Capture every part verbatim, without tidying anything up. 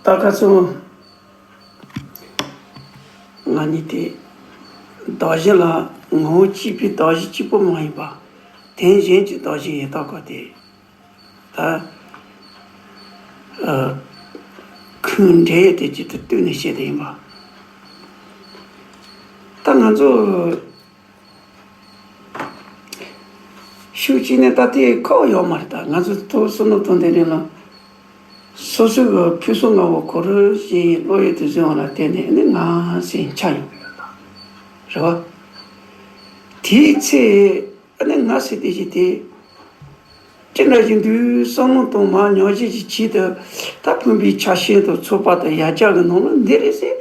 ད་ཁ་སང་ང་གཉིས་དེ་བདག་གཞན་ལ་ངོ་བོ་གཅིག་པའི་བདག་གཞན་གཅིག་པོ་མ་ཡིན་པ། དོན་གཞན་གྱི་བདག་གཞན་ཡོད་ད་གོ་དེ། ད་ཨ་ཁུངས་འདྲེས་དེ་གཅིག་ཏུ་བསྟུན་ནས་བཤད་དེ་ཡིན་པ། ད་ང་ཚོ་ཤུགས་ཀྱིས་ནས་ད་ལྟའི་ཁོག་ཡོད་མ་རེད། ད་ང་ཚོ་ཐོག་བསམ་བློ་གཏོང་དེ་རིང་ལ་སོ་སོའི་གི་ཕུན་སུམ་ཚོགས་པ་གོ་རུ་ཞེས་བློ་ཡུལ་དུ་བཟུང་བ་ལ་བརྟེན་ནས་ནི་ང་ཟེར་ཆགས་ཡོང་གི་ཡོད་ད། རེད་བ། དེའི་ཚེ་ཨ་ནི་ང་ཟེར་དེ་ཞིག་དེ་ཅི་འདྲ་ཞིག་འདུག་བསམ་བློ་གཏོང་མ་མྱོང་བཞིན་གྱི་ཆེད་དུ་ད་ཕུང་པོའི་ཆ་ཤས་དང་ཚོགས་པ་དང་ཡ་གྱལ་གྱི་ནང་ལ་འདི་རེད་ཟེར་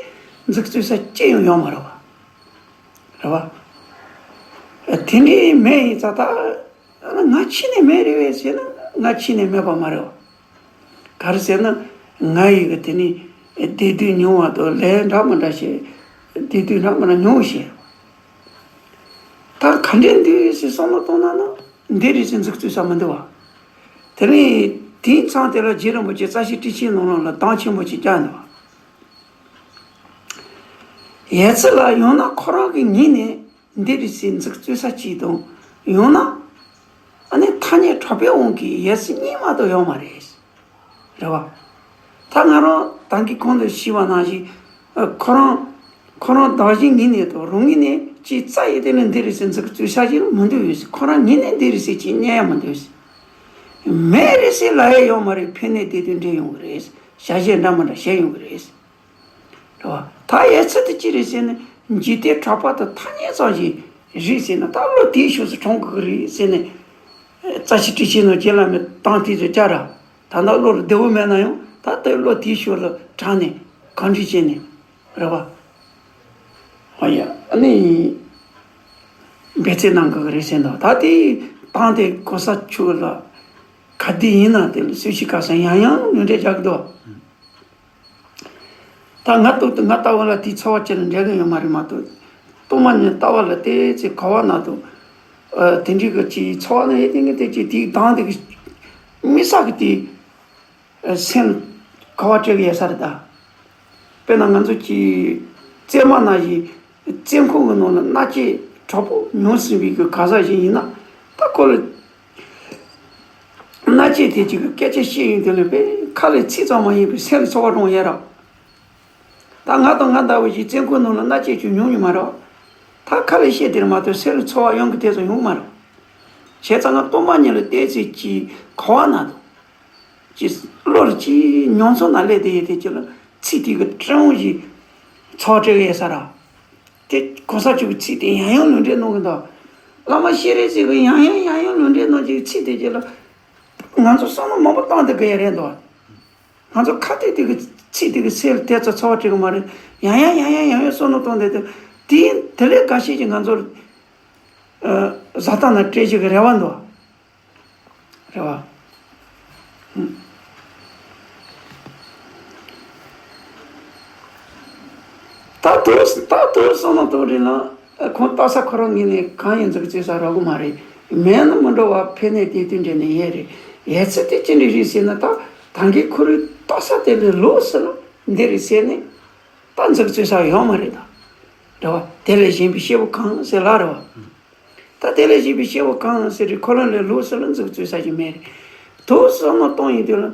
འཛུགས་རྩོད་ས་ཅི་ཡང་ཡོད་མ་རེད་བ། རེད་བ། དེ་འདྲའི་མེད་ཡིན་ཙང་ད་ང་ཕྱི་ནས་མེད་རེད་བས་ཟེར་ན་ང་ཕྱི་ནས་མེད་པ་མ་རེད་བ། ག་རེ་ཟེར་ན་ང་ཡི་གི་དེ་ནི་བདེ་སྡུག་མྱོང་བ་དང་ལས་འདྲ་མི་འདྲ་བྱས་བདེ་སྡུག་འདྲ་མི་འདྲ་མྱོང་བྱས། ད་ག་འདྲས་འདུག་ཟེར་བསམ་བློ་གཏོང་ན་ན་འདི་རེད་ཟེར་འཛུགས་རྩོད་ས་མི་འདུག་བ། དེ་ནས་དེའི་མཚམས་དེ་ལ་རྗེ་རིན་པོ་ཆེ་རྩ་ཤེ་ཊཱིཀ་ཆེན་ནང་ལོགས་ལ་གདངས་ཆེན་པོ་ཅིག་བརྒྱབ་འདུག་བ། ཡ་ཙི་ལ་ཡང་ན་ཁོ་རང་གི་ངོས་ནས་འདི་རེད་ཟེར་འཛུགས་རྩོད་ས་གཅིག་དང་ཡང་ན་ཨ་ནི་ཐ་སྙད་གྲགས་པའི་དབང་གིས་ཡ་ཙི་གཉིས་མ་གཏོགས་ཡོད་མ་རེད། རེད་བ། ད་ང་རང་ད་གིན་གོང་དུ་ཞུས་པ་ནང་བཞིན་ཨ་ཁོ་རང་ཁོ་རང་བདག་གཞན་ངོས་ནས་དང་རང་ངོས་ནས་ཅིག་རྩ་ཡི་དེ་ལ་འདི་རེད་ཟེར་འཛུགས་རྩོད་ས་གཅིག་མི་འདུག་ཡོད་ཟེར། ཁོ་རང་ངོས་ནས་འདི་རེད་ཟེར་ཅིག་རྙེད་ཡ་མི་འདུག་ཟེར། མེད་རེད་ཟེར་ལབ་ཡ་ཡོད་མ་རེད། ཕན་གནོད་དེ་དུས་འདྲེས་ཡོང་གི་རེད། བྱ་བྱེད་འདྲ་མི་འདྲ་བྱེད་ཡོང་གི་རེད། རེད་བ། ད་ཡ་ཙི་དེ་ཅི་རེད་ཟེར་ན་འཇིག་རྟེན་གྲགས་པ་དང་ཐ་སྙད་ཙམ་ཞིག་རེད་ཟེར་ན་ད་བློ་དེའི་ཕྱོགས་སུ་དྲངས་དགོས་ཀྱི་རེད་ཟེར་ནས། རྩ་ཤེ་ཊཱིཀ་ཆེན་ནང་རྗེ་བླ་མའི་གདངས་དེ་ཚོ་བསྐྱར་ར། ད་ལྟ་བློ་ལ་བདེ་བོ་མེད་ན་ཡང་ད་ལྟའི་བློ་དེའི་ཕྱོགས་ལ་དྲངས་ནས་གང་འདྲ་བྱས་ནས་རེད་བ། ཨ་ཡ་ཨ་ནི་འབད་བརྩོན་གནང་དགོས་ཀྱི་རེད་ཟེར་འདུག་ད་དེའི་གདངས་དེ་གོང་ས་མཆོག་ལ་ག་དུས་ཡིན་ན་དེ་ལ་སུ་ཞིག་ག་ས་ཡང་ཡང་ལུས་འབྲེལ་རྒྱག་གི་འདུག་ད་ང་ལྟོས་ཏེ་ང་ལྟ་བུ་ལ་དེའི་ཚོར་བ་ཅི་ལ་འདྲ་གི་ཡོད་མ་རེད་མ་གཏོགས། སྟོང་པ་ཉིད་ལྟ་བ་ལ་བལྟས་ཚེ་ག་བ་ན་དུ། ཨ་དེ་འདྲའི་གི་ཅིག་ཚོར་བ་ན་ཡེ་དེ་ངས་དེ་ཅིག་དེའི་གདངས་དེ་གི་དམིགས་བསལ་གི་དེ་ཨ་སེམས་ག་བ་སྤྲད་གི་ཡོད་ས་རེད་ད། དཔེར་ན་ང་ཚོ་ཅིག་བཙས་མ་ན་ཡི་བཙས་ཁུག་གི་ནང་ལ་མནའ་སྐྱེལ་དྲག་པོ་མྱོང་ཟིན་པའི་གི་ག་ས་ཞིག་ཡིན་ན་ད་ཁོ་ལ། མནའ་སྐྱེལ་དེ་གཅིག་གི་སྐད་ཆ་བཤད་ཡོང་དུས་ལ་དཔེ་ཁ་ལས་ཚིག་ཙམ་མ་ཡིན་པའི་སེམས་ལ་ཚོར་བ་འདྲ་ཡོད་རེད། ད་ང་དང་ང་འདྲ་བོ་ཞིག་བཙས་ཁུག་ནང་ལ་མནའ་སྐྱེལ་བྱུང་མྱོང་ཡོད་མ་རེད། ད་ཁ་ལས་བཤད་དེ་རེད་མ་གཏོགས་སེམས་ལ་ཚོར་བ་ཡོང་གི་དེ་ཚོ་ཡོང་མ་རེད། བྱས་ཙང་ང་སྟོང་པ་ཉིད་ལ་བལྟས་ཚེ་གཅིག་ག་བ་ན་དུ། གཅིག་བློ་ལ་གཅིག་མྱོང་ཚོར་ན་སླེབས་དེ་ཡོད་དེ་གཅིག་ལ་ཚིག་དེ་གི་སྤྲང་བོ་ཞིག་ཚོར་སྤྲད་གི་ཡོད་ས་རེད། དེ་གོང་ས་མཆོག་གི་ཚིག་དེ་ཡང་ཡང་ལུས་འབྲེལ་གནང་གི་འདུག་བླ་མ་ཤེས་རིག་ཟེར་བའི་ཡང་ཡང་ཡང་ཡང་ལུས་འབྲེལ་གནང་གི་ཚིག་དེ་གཅིག་ལ་ང་ཚོ་བསམ་བློ་མང་པོ་བཏང་བསྡད་གི་ཡོད་རེད་འདུག་ང་ཚོ་ཁ་གཏད་དེ་གི་ཚིག་དེ་གི་སེམས་ལ་དེ་ཚོ་ཚོར་བ་སྤྲད་གི་མ་རེད། ཡང་ཡང་ཡང་ཡང་ཡང་ཡང་བསམ་བློ་བཏང་བསྡད་དེ་དེ་དེ་ལས་འགའ་ཤས་ཀྱིས་ང་ཚོར་ཨ་བཟའ་ཟླ་ན་སྤྲད་བྱེད་གི་རེ་བ་འདུག་རེད་བ། ད་དུ་ད་དུ་སོང་ན་དུ་རེད་ན་ཁོང་ལྟ་ས་ཁོ་རང་ངོས་ནས་གང་ཡིན་ཟིག་བྱེད་ས་རག་གི་མ་རེད། མེད་ན་མི་འགྲོ་བ་ཕན་གནོད་དེ་དུས་འདྲེན་ནས་ཡས་རེད། ཡས་ཚད་དེ་ཅི་འདྲ་རེད་ཟེར་ན་ད་ད་གིན་ཁོ་རའི་ལྟ་ས་དེ་ལས་ལོགས་སུ་ལ་འདི་རེད་ཟེར་ནས་ད་ཟིག་བྱེད་ས་ཡོད་མ་རེད་ད། རེད་བ། དེ་ལས་གཞན་པའི་སྐྱེ་བོ་གང་ཟེར་ལ་རེད་བ། ད་དེ་ལས་གཞན་པའི་སྐྱེ་བོ་གང་ཟེར་རེད་ཁོ་རང་ལས་ལོགས་སུ་ལ་འཛུགས་རྩོད་ས་ཞིག་མེད་རེད། དུ་བསམ་བློ་གཏོང་ཡིན་དུས་ལ་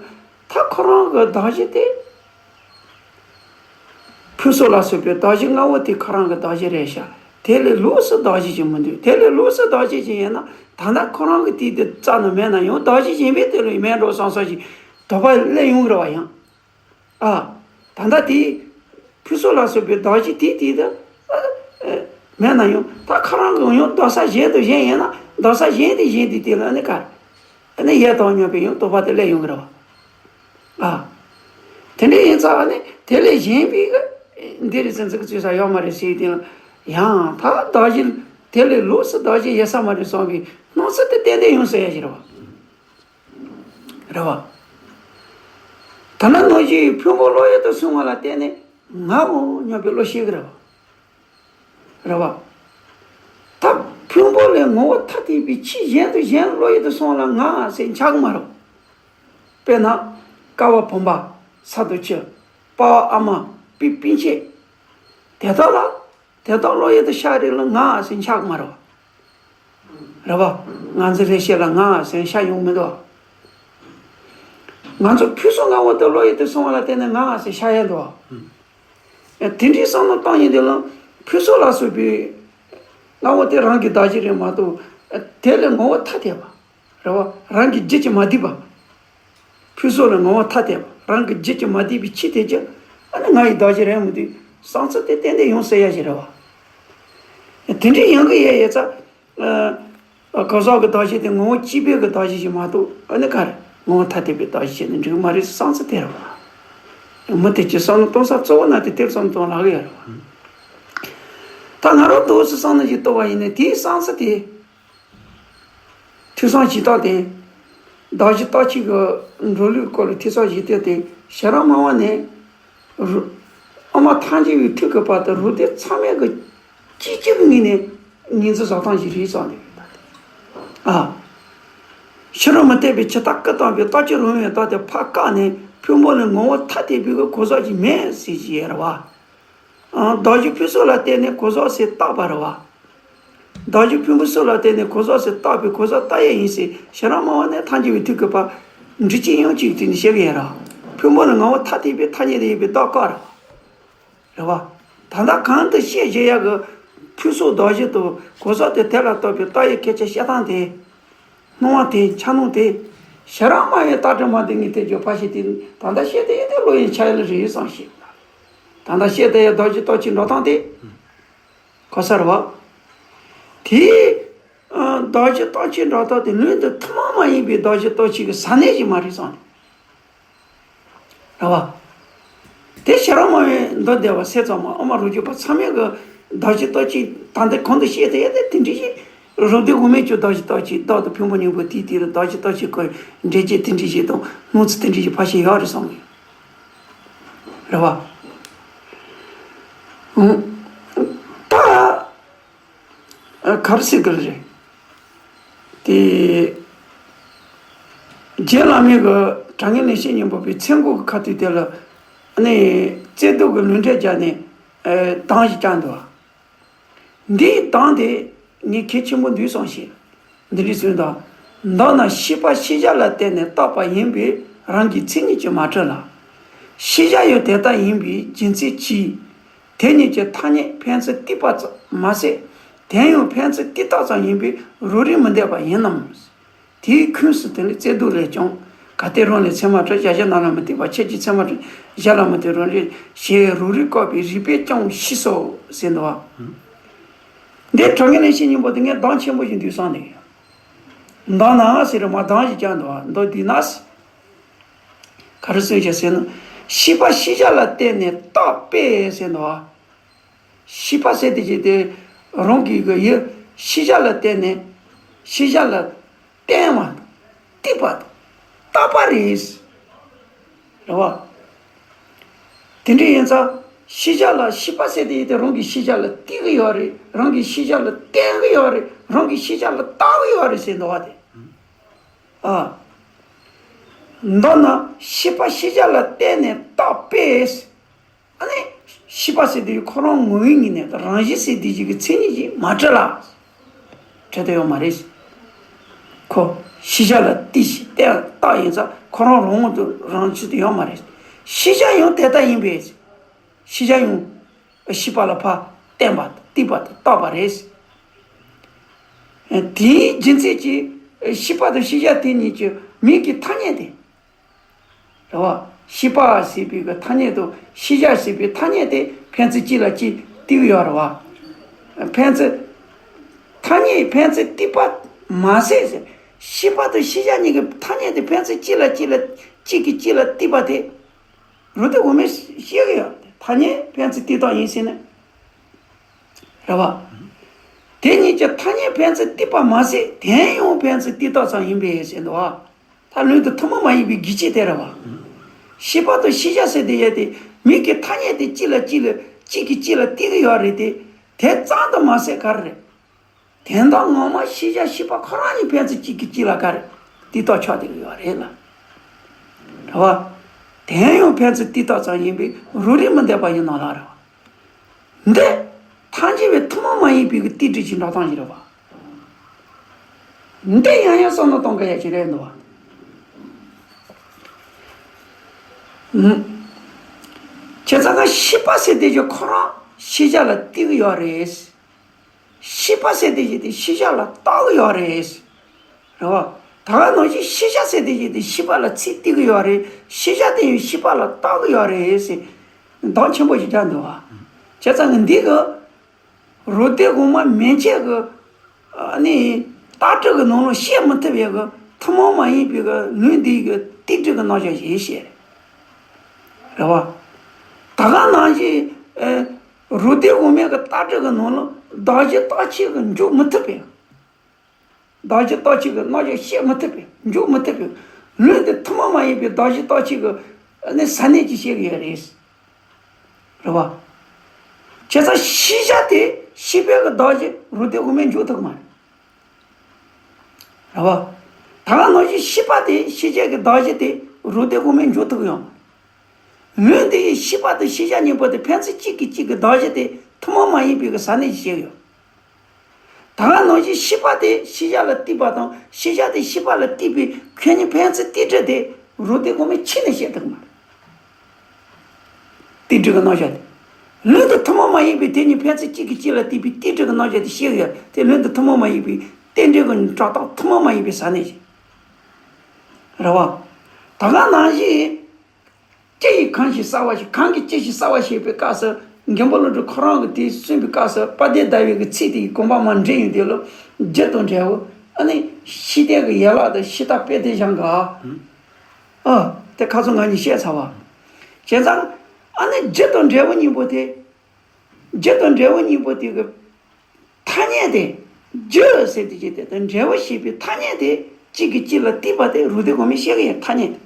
ད་ཁོ་རང་གི་བདག་གཞན་དེ་ཕུན་ཚོགས་ལ་སོགས་པའི་བདག་གཞན་ལྔ་པོ་དེ་ཁོ་རང་གི་བདག་གཞན་རེད་ཤག་དེ་ལས་ལོགས་སུ་བདག་གཞན་ཞིག་མི་འདུག་དེ་ལས་ལོགས་སུ་བདག་གཞན་ཞིག་ཡིན་ན་ད་ལྟ་ཁོ་རང་གི་དུས་དེ་རྩ་ནས་མེད་ན་ཡང་བདག་གཞན་གཞན་པའི་དེ་ལས་མེད་འགྲོ་བསམ་ས་ཞིག་དོགས་པ་སླེབས་ཡོང་གི་རེད་བ་ཡང་། ཨ། ད་ལྟ་དེའི་ཕུན་ཚོགས་ལ་སོགས་པའི་བདག་གཞན་དེའི་དེའི་དེ་མེད་ན་ཡང་ད་ཁོ་རང་གི་ཡང་དོགས་ས་གཞན་དང་གཞན་ཡིན་ན་དོགས་ས་གཞན་དེ་གཞན་དེ་དེ་ལ་ནི་ག་ནི་ཡས་དང་སྙོམས་པའི་ཡང་དོགས་པ་དེ་སླེབས་ཡོང་གི་རེད་བ། ཨ། དེ་འདྲ་ཡིན་ཙང་ནི་དེ་ལས་གཞན་པའི་གི་འདི་རེད་ཟེར་འཛུགས་བྱེད་ས་ཡོད་མ་རེད་ཟེར་དེ་ཡང་ད་བདག་གཞན་དེ་ལས་ལོགས་སུ་བདག་གཞན་ཡོད་ས་མ་རེད་བསམ་པའི་སྣང་ཚུལ་དེ་ཏན་ཏན་ཡོང་ས་ཡ་ཞིག་རེད་བ། རེད་བ། ད་ནང་བཞིན་ཕུང་པོ་བློ་ཡུལ་དུ་སོང་བ་ལ་བརྟེན་ནས་ངའོ་སྙམ་པའི་བློ་ཤེས་ཀྱི་རེད་བ། རེད་བ། ད་ཕུང་པོ་ལས་ངོ་བོ་ཐ་དད་པའི་ཆོས་གཞན་དུ་གཞན་བློ་ཡུལ་དུ་སོང་བ་ལ་ང་ཟེར་འཆར་གི་མ་རེད། དཔེར་ན་ཀ་བ་བུམ་པ་ས་རྡོ་ཆུ། པ་ཨ་མ་པི་པི་མཆེད་དེ་དག་ལ། དེ་དག་བློ་ཡུལ་དུ་ཤར་རེད་ལ་ང་ཟེར་འཆར་གི་མ་རེད་བ། རེད་བ། ང་ཚོ་རེ་ཤེས་ལ་ང་ཟེར་ཤར་ཡོང་མི་འདུག་ང་ཚོ་ཕུན་སུམ་ལྔ་པོ་དེ་བློ་ཡུལ་དུ་སོང་བ་ལ་བརྟེན་ནས་ང་ཟེར་ཤར་ཡ་འདུག་དེ་འདྲའི་བསམ་བློ་བཏང་ཡིན་དུས་ལ་ཕུན་སུམ་ལ་སོགས་པའི་ལྔ་པོ་དེ་རང་གི་བདག་གཞི་རེད་མ་གཏོགས། དེ་ལས་ངོ་བོ་ཐ་དད་པ། རེད་བ། རང་གི་རྒྱུད་ཀྱིས་མ་བསྡུས་པ། ཕུན་སུམ་ལ་ངོ་བོ་ཐ་དད་པ། རང་གི་རྒྱུད་ཀྱིས་མ་བསྡུས་པའི་ཆོས་དེ་ཀྱང་ཨ་ནི་ང་ཡི་བདག་གཞི་རེད་མི་འདུག་བསམ་ཚུལ་དེ་ཏན་ཏན་ཡོང་སྲིད་ཡ་ཞིག་རེད་བ། དེ་འདྲའི་ཡོང་གི་ཡོད་ཡོད་ཙང་། གོ་ས་གི་བདག་གཞི་དེ་ངོ་བོ་གཅིག་པའི་གི་བདག་གཞི་ཞིག་མ་གཏོགས་ཨ་ནི་ག་རེ་ངོ་བོ་ཐ་དད་པའི་བདག་གཞི་བྱས་ནས་འགྲིག་གི་མ་རེད་བསམ་ཚུལ་དེ་རེད་བ། མི་དེ་ཀྱི་བསམ་བློ་གཏོང་ས་གཙོ་བོ་ན་དེ་དེར་བསམ་བློ་གཏོང་ལག་གི་ཡོད་རེད་བ། ད་ང་རང་འདུག་སེ་བསམ་བློ་ཞིག་གཏོང་བ་ཡིན་ན་དེའི་བསམ་ཚུལ་དེ། ཐོས་བསམ་བྱེད་སྟངས་དེ། བདག་གཞི་རྟག་གཅིག་གི་འགྲོ་ལུགས་སྐོར་ལ་ཐོས་བསམ་བྱེད་སྟངས་དེ་ཞེ་དྲག་སྨྲ་བ་ནས། རུ། ཨ་མ་ཐལ་འགྱུར་བའི་ཐུག་གི་བར་དུ་རུ་སྡེ་ཚང་མས་གི་གཅིག་གཅིག་གི་ངོས་ནས་ངོས་འཛིན་བཟོ་སྟངས་ཤིག་རེད་བསམ་འདུག་ཨ། ཕྱི་རོལ་མུ་སྟེགས་པའི་ཇི་ལྟར་སྐུ་བལྟམས་པའི་རྟག་སྐྱེ་རོལ་མོའི་བདག་དེ་ཕར་བཀག་ནས་ཕུང་པོ་ལ་ངོ་བོ་ཐ་དད་པའི་གི་གོ་ས་ཞིག་མེད་ཟེར་གྱི་ཡོད་རེད་བ། ཨང་། བདག་གཞི་ཕུན་སུམ་ལ་བརྟེན་ནས་གོ་ས་ཟེར་བཏགས་པ་རེད་བ། བདག་གཞི་ཕུན་སུམ་ལ་བརྟེན་ནས་གོ་ས་ཟེར་བཏགས་པའི་གོ་ས་བཏགས་ཡས་ཡིན་ཟེར་ཞེ་དྲག་སྨྲ་བ་ནས་ཐལ་འགྱུར་བའི་ཐུག་གི་བར། འབྲི་གཅིག་དབྱངས་གཅིག་དེ་ནི་བཤད་གི་ཡོད་ར། ཕུང་པོ་ལ་ངོ་བོ་ཐ་དད་པའི་ཐ་སྙད་དུ་ཡོད་པའི་བདག་བཀག་རེད་བ། རེད་བ། ད་ལྟ་གང་དུ་བཤད་བཞིན་ཡག་གི་ཕུན་སུམ་བདག་གཞི་དང་གོ་ས་དེ་དེ་ལ་ལྟོས་པའི་བཏགས་ཡས་སྐད་ཆ་བཤད་སྟངས་དེ། སྣང་བ་དེ་འཆར་སྣང་དེ། ཞེ་དྲག་སྨྲ་བའི་རྟགས་དྲན་མ་དེ་ངས་དེ་ཚོ་ཕར་བཤད་དེ་ད་ལྟ་བཤད་དེ་ཡིན་དེ་བློ་ཡི་འཆར་ཡུལ་རེད་བསམ་ཤེས། ད་ལྟ་བཤད་དེ་ཡ་བདག་གཞི་རྟག་གཅིག་འགྲོ་སྟངས་དེ། གོ་ས་རེད་བ། དེའི་བདག་གཞི་རྟག་གཅིག་འགྲོ་སྟངས་དེ་ལུང་དང་ཐུན་མོང་མ་ཡིན་པའི་བདག་གཞི་རྟག་གཅིག་གི་ས་གནས་ཤིག་མ་རེད་བསམ། རེད་བ། དེ་ཤེས་རབ་སྨྲ་བའི་མདོ་སྡེ་པ་སེམས་ཙམ་མ་ཨ་མ་རུ་སྐྱོབ་པ་ཚང་མས་གི་བདག་གཞི་རྟག་གཅིག་ད་ལྟ་གོང་དུ་བཤད་དེ་ཡ་དེ་དེ་འདྲ་ཞིག་རུ་སྡེ་དབུ་མའི་ཆོས་བདག་གཞི་རྟག་གཅིག་བདག་དང་ཕུང་པོ་གཉིས་པོ་དེའི་སྟེང་ལ་བདག་གཞི་རྟག་གཅིག་གི་འགྲེལ་བྱེད་དེ་འདྲ་ཞིག་དང་སྣང་ཚུལ་དེ་འདྲ་ཞིག་ཕར་ཕྱིན་ཡོད་རེད་བསམ་གི། རེད་བ། ད། ཨ། ག་རེ་ཟེར་གི་རེད། དེ། རྗེ་བླ་མའི་གི་དྲང་ངེས་ལེགས་བཤད་སྙིང་པོ་པའི་མཚན་དགུ་གི་ཁ་ཐུག་དེ་ལ་ནི་བརྩེ་གདུང་གི་ལུས་འབྲེལ་སྦྱར་ནས་གདངས་ཤིག་བསྐྱངས་འདུག་འདིའི་གདངས་དེ་ངས་གལ་ཆེན་པོ་འདུག་བསམ་ཞིང་འདི་འདྲ་གསུངས་དང་། མདོར་ན་ཤེས་པ་ཤེས་བྱ་ལ་བརྟེན་ནས་བཏགས་པ་ཡིན་པས་རང་གི་མཚན་ཉིད་ཀྱིས་མ་གྲུབ་ལ། ཤེས་བྱ་ཡང་དེ་ལྟར་ཡིན་པའི་རྒྱུ་མཚན་གྱིས། དེ་ཉིད་ཀྱི་ཐ་སྙད་ཕན་ཚུན་གཏིགས་པ་ཙམ་མ་ཟད། དེ་ཡང་ཕན་ཚུན་གཏིགས་རྟགས་ཙམ་ཡིན་པས་རོ་རིག་མི་འདོད་པ་ཡིན་ནམ། དེའི་ཁུངས་སུ་དེ་ནི་བརྩེ་གདུང་ལས་ཀྱང་། གལ་ཏེ་རང་ལས་མཚན་མ་གྲུབ། གཞལ་བྱ་རྣམས་ལ་མི་ལྟོས་པ། ཁྱེད་ཀྱི་མཚན་མ་གྲུབ། གཞན་ལ་མི་ལྟོས་རང་རིག་ཞེས་རོ་རིག་བཀག་པའི་རིགས་པས་ཀྱང་ཤེས་སོ་ཟེར་འདུག་བ། འདི་དྲང་ངེས་ལེགས་བཤད་སྙིང་པོ་དེ་ངས་གདངས་ཆེན་པོ་ཞིག་འདུག་བསམ་ནས། མདང་ནང་ཟེར་མ་གདངས་ཤིག་བསྐྱངས་འདུག་བ། མདོ་འདི་ན། ག་རེ་གསུངས་ཤག་ཟེར་ན། ཤེས་པ་ཤེས་བྱ་ལ་བརྟེན་ནས་བཏགས་པས་ཟེར་འདུག་བ། ཤེས་པ་ཟེར་དེ་ཅི་སྟེ། རང་གི་གི་ཡུལ་ཤེས་བྱ་ལ་བརྟེན་ནས། ཤེས་བྱ་ལ་བརྟེན་པ་དང་གཏིགས་པ་དང་བཏགས་པ་རེད། རེད་བ། དེ་འདྲ་ཡིན་ཙང་ཤེས་བྱ་ལ་ཤེས་པ་ཟེར་དེ་ཡིན་ཏེ་རང་གི་ཤེས་བྱ་ལ་གཏིགས་ཀྱི་ཡོད་རེད། རང་གི་ཤེས་བྱ་ལ་བརྟེན་གྱི་ཡོད་རེད། རང་གི་ཤེས་བྱ་ལ་བཏགས་ཀྱི་ཡོད་རེད་ཟེར་འདུག་བ་དེ། ཨ། མདོར་ན་ཤེས་པ་ཤེས་བྱ་ལ་བརྟེན་ནས་བཏགས་པས། ཨ་ནི། ཤེས་པ་ཟེར་དེ་ཁོ་རང་ངོ་བོའི་ངོས་ནས་རང་བཞིན་ཟེར་དེ་ཞིག་གི་མཚན་ཉིད་ཀྱིས་མ་གྲུབ་ལ། གྲུབ་ཏུ་ཡོད་མ་རེད། ཁོ་ཤེས་བྱ་ལ་གཏིགས་ཤིང་བརྟེན་བཏགས་ཡིན་ཙང་ཁོ་རང་རང་ངོས་དུ་རང་ཆུད་དུ་ཡོད་མ་རེད། ཤེས་བྱ་ཡང་དེ་ལྟ་ཡིན་པས། ཤེས་བྱ་ཡང་ཤེས་པ་ལ་ཕར་བརྟེན་པ་དང་གཏིགས་པ་དང་བཏགས་པ་རེད། དེའི་རྒྱུ་མཚན་གྱིས་ཤེས་པ་དང་ཤེས་བྱ་དེ་གཉིས་ཀྱི་མིང་གི་ཐ་སྙད་དེ། རེད་བ། ཤེས་པ་ཟེར་བའི་གི་ཐ་སྙད་དང་ཤེས་བྱ་ཟེར་བའི་ཐ་སྙད་དེ་ཕན་ཚུན་གཅིག་ལ་གཅིག་གཏིགས་ཡོད་རེད་བ། ཕན་ཚུན། ཐ་སྙད་ཕན་ཚུན་གཏིགས་པ་མ་ཟད་ཟེར། ཤེས་པ་དང་ཤེས་བྱ་གཉིས་ཀྱི་ཐ་སྙད་དེ་ཕན་ཚུན་གཅིག་ལ་གཅིག་ལ་གཅིག་གིས་གཅིག་ལ་གཏིགས་པ་དེ། རུ་སྡེ་དབུ་མས་བཤད་གི་ཡོད། ཐ་སྙད་ཕན་ཚུན་གཏིགས་རྟགས་ཡིན་ཟེར་ནས། རེད་བ། དེ་གཉིས་ཀྱི་ཐ་སྙད་ཕན་ཚུན་གཏིགས་པ་མ་ཟད་དེ་ཡང་ཕན་ཚུན་གཏིགས་རྟགས་ཙམ་ཡིན་པས་ཟེར་འདུག་བ། ད་ལུང་དང་ཐུན་མོང་མ་ཡིན་པའི་གི་ཅི་དེ་རེད་བ། ཤེས་པ་དང་ཤེས་བྱ་ཟེར་དེ་ཡོད་དེ་མིང་གི་ཐ་སྙད་དེ་གཅིག་ལ་གཅིག་ལ་གཅིག་གིས་གཅིག་ལ་གཏིགས་གི་ཡོད་རེད་དེ། དེ་ཙམ་དུ་མ་ཟད་ག་རེ་རེད། དོན་དག་ངོ་མ་ཤེས་བྱ་ཤེས་པ་ཁོ་རང་གཉིས་ཕན་ཚུན་གཅིག་གིས་གཅིག་ལ་ག་རེ་གཏིགས་རྟགས་ཆགས་བསྡད་ཀྱི་ཡོད་རེད་ལ། རེད་བ། དེ་ཡང་ཕན་ཚུན་དུས་རྟགས་ཙམ་ཡིན་པས་རོ་རིག་མི་འདོད་པ་ཡིན་ནོ་ལ་རེད་བ། འདི་ཐམས་ཅད་པའི་ཐུན་མོང་མ་ཡིན་པའི་གི་རྟེན་འབྲེལ་གྱི་འགྲོ་སྟངས་ཤིག་རེད་བ། འདི་ཡང་ཡང་བསམ་བློ་གཏོང་དགོས་ཡ་ཅིག་རེད་འདུག་བ། ཨུམ། བྱས་ཙང་ཀ་ཤེས་པ་ཟེར་དེ་ཀྱང་ཁོ་རང་ཤེས་བྱ་ལ་བརྟེན་གྱི་ཡོད་རེད། ཤེས་པ་ཟེར་དེ་ཞིག་དེ་ཤེས་བྱ་ལ་བརྟེན་གྱི་ཡོད་རེད། རེད་བ། ད་ག་ནང་བཞིན་ཤེས་བྱ་ཟེར་དེ་ཞིག་དེ་ཤེས་པ་ལ་ཚིག་བརྟེན་གྱི་ཡོད་རེད། ཤེས་བྱ་དེ་ཡང་ཤེས་པ་ལ་བརྟེན་གྱི་ཡོད་རེད་ཟེར། བདག་ཆེན་པོ་ཞིག་རྒྱག་འདུག་བ། བྱས་ཙང་ཀ་འདི་གི་རོ་སྡེ་དབུ་མ་མན་ཆད་ཀྱི་ཨ་ནི་ལྟ་གྲུབ་ཀྱི་ནང་ལ་བཤད་མི་ཐུབ་པའི་གི་ཐུན་མོང་མ་ཡིན་པའི་གི་ལུགས་འདིའི་གི་རྟེན་འབྲེལ་གྱི་རྣམ་གཞག་ཞིག་བཤད་རེད། རེད་བ། ད་ག་ནང་བཞིན་ཨེ་རོ་སྡེ་དབུ་མའི་གི་ལྟ་གྲུབ་ཀྱི་ནང་ལ་གདགས་གཞི་རྟག་ཆད་ཀྱིས་འཇོག་མི་ཐུབ་པའི། གདགས་གཞི་རྟག་ཆད་ཀྱི་རྣམ་གཞག་བཤད་མི་ཐུབ་པའི་འཇོག་མི་ཐུབ་པའི་ལུགས་འདི་ཐུན་མོང་མ་ཡིན་པའི་གདགས་གཞི་རྟག་ཆད་ཀྱི་ཨ་ནི་ས་གནས་ཀྱིས་བཤད་གི་ཡོད་རེད། རེད་བ། བྱས་ཙང་ཤེས་བྱ་དེ་ཤེས་པའི་གི་གདགས་གཞི་རོ་སྡེ་དབུ་མས་འཇོག་ཐུབ་ཀྱི་མ་རེད། རེད་བ། ད་ག་ནང་བཞིན་ཤེས་པ་དེ་ཤེས་བྱའི་གི་གདགས་གཞི་དེ་རོ་སྡེ་དབུ་མས་འཇོག་ཐུབ་ཀྱི་ཡོད་མ་རེད། ལུགས་འདི་ཡི་ཤེས་པ་དང་ཤེས་བྱ་གཉིས་པོ་དེ་ཕན་ཚུན་གཅིག་གིས་གཅིག་གི་གདགས་གཞི་དེ་ཐུན་མོང་མ་ཡིན་པའི་གི་ས་གནས་ཀྱིས་བཤད་ཀྱི་ཡོད། ད་ག་ནང་བཞིན་ཤེས་པ་དེ་ཤེས་བྱ་ལ་བརྟེན་པ་དང་ཤེས་བྱ་དེ་ཤེས་པ་ལ་བརྟེན་པའི་ཁྱོད་གཉིས་ཕན་ཚུན་རྟེན་འབྲེལ་དེ་རོ་སྡེ་དབུ་མས་ཁྱོན་ནས་བཤད་ཐུབ་ཀྱི་མ་རེད། རྟེན་འབྲེལ་གྱི་རྣམ་གཞག་དེ། ལུགས་འདི་ཐུན་མོང་མ་ཡིན་པའི་དེ་གཉིས་ཕན་ཚུན་གཅིག་གིས་གཅིག་ལ་བརྟེན་པའི་རྟེན་འབྲེལ་གྱི་རྣམ་གཞག་དེ་བཤད་ཀྱི་ཡོད་དེ་ལུགས་འདི་ཐུན་མོང་མ་ཡིན་པའི་རྟེན་འབྲེལ་གྱི་སྒྲ་རྟགས་ཐུན་མོང་མ་ཡིན་པའི་ས་གནས་ཀྱིས། རེད་བ། ད་ག་ནང་བཞིན། ཅི་ཡིས་གང་ཞིག་གསལ་བར་བྱེད། གང་གིས་ཅི་ཞིག་གསལ་བར་བྱེད་པའི་སྐབས་སུ་མགོན་པོ་ཀླུ་སྒྲུབ་ཁོ་རང་གིས་དེ་གསུངས་པའི་སྐབས་སུ་དཔལ་ལྡན་ཟླ་བའི་གི་ཚིག་དེ་ཡི་དགོངས་པ་མར་འདྲེན་ཡོང་དུས་ལ་རྒྱུ་དང་འབྲས་བུ་ཨ་ནི་ཤེས་ལྡན་གྱི་ཡན་ལག་དང་ཤེས་རྟག་དཔེ་དེ་བཞག་ག་ཨ། དེ་ཁ་སང་ང་གཉིས་བཤད་ཚར་བ། བྱས་ཙང་ཨ་ནི་རྒྱུ་དང་འབྲས་བུ་གཉིས་པོ་དེ། རྒྱུ་དང་འབྲས་བུ་གཉིས་པོ་དེ་གི་ཐ་སྙད་དེ། རྒྱུ་ཟེར་དེ་ཅི་དེ་དང་འབྲས་བུ་ཞེས་པའི་ཐ་སྙད་དེ་གཅིག་གིས་གཅིག་ལ་བརྟེན་པ་དེ་རོ་སྡེ་དབུ་མས་བཤད་ཀྱི་ཡོད་ཐ་སྙད་དེ།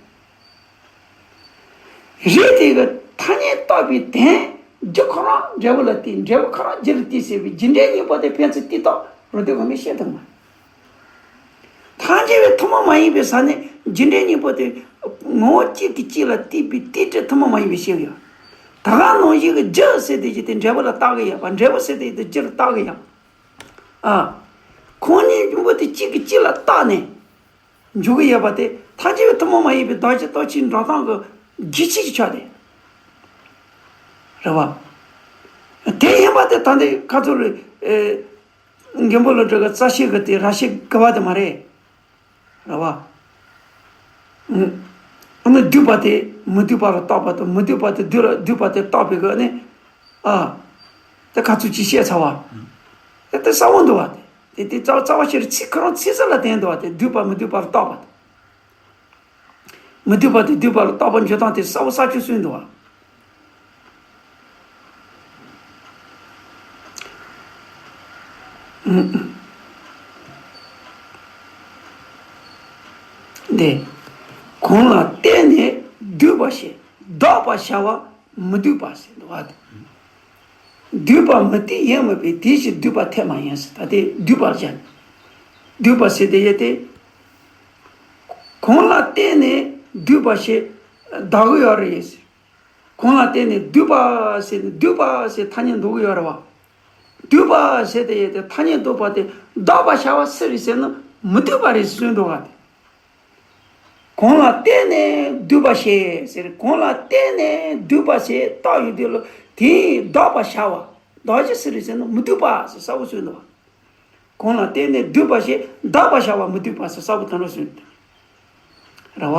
རེད་དེ་གི་ཐ་སྙད་བཏགས་པའི་དོན་རྒྱུ་ཁོ་རང་འབྲས་བུ་ལ་བརྟེན་འབྲས་བུ་ཁོ་རང་རྒྱུ་ལ་བརྟེན་ཟེར་བའི་རྒྱུ་འབྲས་གཉིས་པོ་དེ་ཕན་ཚུན་རྟེན་རྟགས་རོ་སྡེ་དབུ་མས་བཤད་ཐུབ་མ་རེད། ཐམས་ཅད་པའི་ཐུན་མོང་མ་ཡིན་པའི་ས་ནས་རྒྱུ་འབྲས་གཉིས་པོ་དེ་ངོ་བོ་གཅིག་གིས་གཅིག་ལ་བརྟེན་པའི་རྟེན་འབྲེལ་ཐུན་མོང་མ་ཡིན་པའི་ཕྱིར་ཡང་། ད་ག་ནང་བཞིན་གྱི་རྒྱུ་ཟེར་དེ་ཅི་དེ་འབྲས་བུ་ལ་བཏགས་ཀྱི་ཡོད་པ་འབྲས་བུ་ཟེར་དེ་དེ་རྒྱུ་ལ་བཏགས་ཀྱི་ཡོད་པ། ཨ། ཁོང་གཉིས་གཉིས་པོ་དེ་གཅིག་གིས་གཅིག་ལ་བཏགས་ནས་འཇུག་གི་ཡོད་པ་དེ་ཐམས་ཅད་པའི་ཐུན་མོང་མ་ཡིན་པའི་གདགས་གཞི་རྟག་ཆད་འགྲོ་སྟངས་ཀྱི་རྒྱུ་ཆོས་ཀྱི་ཆ་དེ་རེད་བ། དེ་ཡིན་པ་དེ་ད་འདི་ཁ་ཚུར་རེ། མགོན་པོ་ཀླུ་སྒྲུབ་ཀྱི་རྩ་ཤེ་གི་དེ་ར་ཤེ་དགུ་པ་དེ་མ་རེད། རེད་བ། ཨ་ནི་བསྡུས་པ་དེ་མི་བསྡུས་པ་ལ་བཏགས་པ་དང་མི་བསྡུས་པ་དེ་བསྡུས་ལ་བསྡུས་པ་དེ་བཏགས་པའི་གི་ཨ་ནི། ཨ། དེ་ག་ཚོད་ཅིག་བཤད་ཚར་བ། དེ་དེ་གསལ་བོ་འདུག་བ་དེ། དེ་དེ་རྩ་རྩ་བ་ཤེར་ཚིག་ཁོ་རང་ཚིག་ཟིན་ལ་བསྟན་འདུག་བ་དེ་བསྡུས་པ་མི་བསྡུས་པ་ལ་བཏགས་པ་དེ། མི་བསྡུས་པ་དེ་བསྡུས་པ་ལ་བཏགས་པ་འཇོག་སྟངས་དེ་གསལ་བོ་གསལ་ཆོད་གསུངས་འདུག་བ། འདི། གང་ལ་བརྟེན་ནས་བསྡུས་པ་ཞེས་བཟློག་པར་བྱ་བ་མི་བསྡུས་པ་ཟེར་འདུག་བ། བསྡུས་པ་མུ་སྟེགས་ཡིན་མིན་པའི་དེ་བཞིན་བསྡུས་པ་ཐེག་མ་ཡིན་ཟེར་ད་དེ་བསྡུས་པར་བྱ། བསྡུས་པ་ཟེར་དེ་ཡོད་དེ། གང་ལ་བརྟེན་ནས་བསྡུས་པ་ཞེས་བཟློག་གི་ཡོད་རེད་ཟེར། གང་ལ་བརྟེན་ནས་བསྡུས་པ་ཟེར་ནས་བསྡུས་པ་ཟེར་ཐ་སྙད་འདོགས་ཀྱི་ཡོད་རེད་བ། བསྡུས་པ་ཟེར་དེ་ཡོད་དེ་ཐ་སྙད་འདོགས་པ་དེ་བཟློག་པར་བྱ་བ་སུ་རེད་ཟེར་ན་མི་བསྡུས་པ་རེད་གསུངས་འདུག་བ་དེ། གང་ལ་བརྟེན་ནས་བསྡུས་པ་ཞེས་ཟེར་གང་ལ་བརྟེན་ནས་བསྡུས་པ་ཞེས་བཏགས་ཡོད་དུས་ལ་དེས་བཟློག་པར་བྱ་བ་བཟློག་གཞི་སུ་རེད་ཟེར་ན་མི་བསྡུས་པ་ཟེར་གསལ་བོ་གསུངས་འདུག་བ། གང་ལ་བརྟེན་ནས་བསྡུས་པ་ཞེས་བཟློག་པར་བྱ་བ་མི་བསྡུས་པ་ཟེར་གསལ་བོ་དོན་ལ་གསུངས་འདུག་རེད་བ།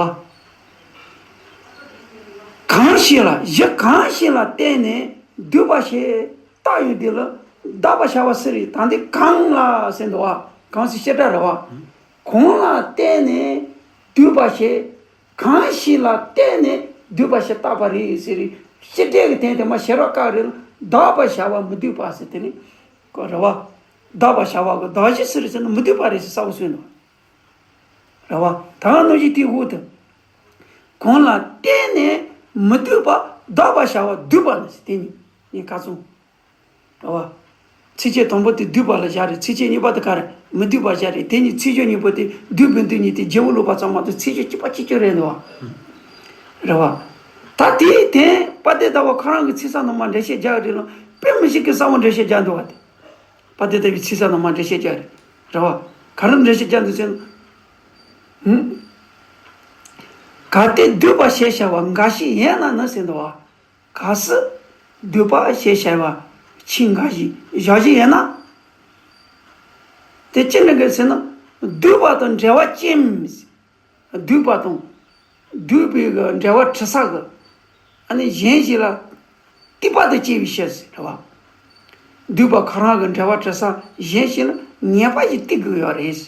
གང་ཞིག་ལ་གཞི་གང་ཞིག་ལ་བརྟེན་ནས་བསྡུས་པ་ཞེས་བཏགས་ཡོད་དེ་ལ་བཟློག་པར་བྱ་བ་སུ་རེད་ད་འདི་གང་ལ་ཟེར་འདུག་བ་གང་ཟེར་བཤད་གྲྭ་རེད་བ། གང་ལ་བརྟེན་ནས་བསྡུས་པ་ཞེས་གང་ཞིག་ལ་བརྟེན་ནས་བསྡུས་པ་ཞེས་བཏགས་པ་རེད་ཟེར་བཤད་གྲྭའི་གི་དོན་དེ་མ་ཤེས་རོགས་བཀག་རེད་ལ་བཟློག་པར་བྱ་བ་མི་བསྡུས་པ་ཟེར་དེ་ནི་གོ་རེད་བ། བཟློག་པར་བྱ་བ་གི་གདགས་གཞི་སུ་རེད་ཟེར་ན་མི་བསྡུས་པ་རེད་ཟེར་གསལ་བོ་གསུངས་འདུག་རེད་བ། ད་ག་ནང་བཞིན་དེའི་འོག་ཏུ། གང་ལ་བརྟེན་ནས་མི་བསྡུས་པ་བཟློག་པར་བྱ་བ་བསྡུས་པ་ནི་ཟེར་དེ་གཉིས་གཉིས་ཀ་གསུངས། རེད་བ། ཚིགས་བཅད་དང་པོ་དེ་བསྡུས་པ་ལ་བཞག་རེད་ཚིགས་བཅད་གཉིས་པ་དེ་ག་རེ་མི་བསྡུས་པ་བཞག་རེད་དེ་གཉིས་ཚིག་སྦྱོར་གཉིས་པོ་དེ་བསྡུས་མི་བསྡུས་གཉིས་དེ་རྗེ་བོ་ལུགས་པ་ཙམ་མ་གཏོགས་ཚིག་སྦྱོར་གཅིག་པ་གཅིག་གྱུར་རེད་འདུག་བ། རེད་བ། ད་དེའི་སྟེང་དཔལ་ལྡན་ཟླ་བ་ཁོ་རང་གི་ཚིག་གསལ་ནང་མར་འགྲེལ་བཤད་རྒྱག་རེད་ལ། དཔེ་མི་སྲིད་ཀྱི་གསལ་བོ་འགྲེལ་བཤད་རྒྱག་འདུག་བ་དེ། དཔལ་ལྡན་ཟླ་བའི་ཚིག་གསལ་ནང་མར་འགྲེལ་བཤད་རྒྱག་རེད། རེད་བ། ག་རེ་འགྲེལ་བཤད་རྒྱག་འདུག་ཟེར་ན། ཧུམ། གལ་ཏེ་སྡུད་པ་ཞེས་བྱ་བ་འགའ་ཞིག་ཡོད་ན་ནི་ཟེར་འདུག་བ། གལ་སྲིད་སྡུད་པ་ཞེས་བྱ་བ་ཕྱིས་འགའ་ཞིག་བཞག་བཞིན་ཡོད་ན། དེ་ཅི་འདྲ་གི་ཟེར་ན། སྡུད་པ་དང་འབྲེལ་བ་ཅན། སྡུད་པ་དང་། སྡུད་པའི་གི་འབྲེལ་བ་གྲུབ་ས་གི། ཨ་ནི་གཞན་ཞིག་ལ་སྡུད་པ་དང་བཅས་པའི་ཕྱིར་ཟེར་བ། སྡུད་པ་ཁོ་རང་གི་འབྲེལ་བ་གྲུབ་ས་གཞན་ཞིག་ལ་ངེས་པ་ཞིག་སྡུད་དགོས་ཡོད་རེད།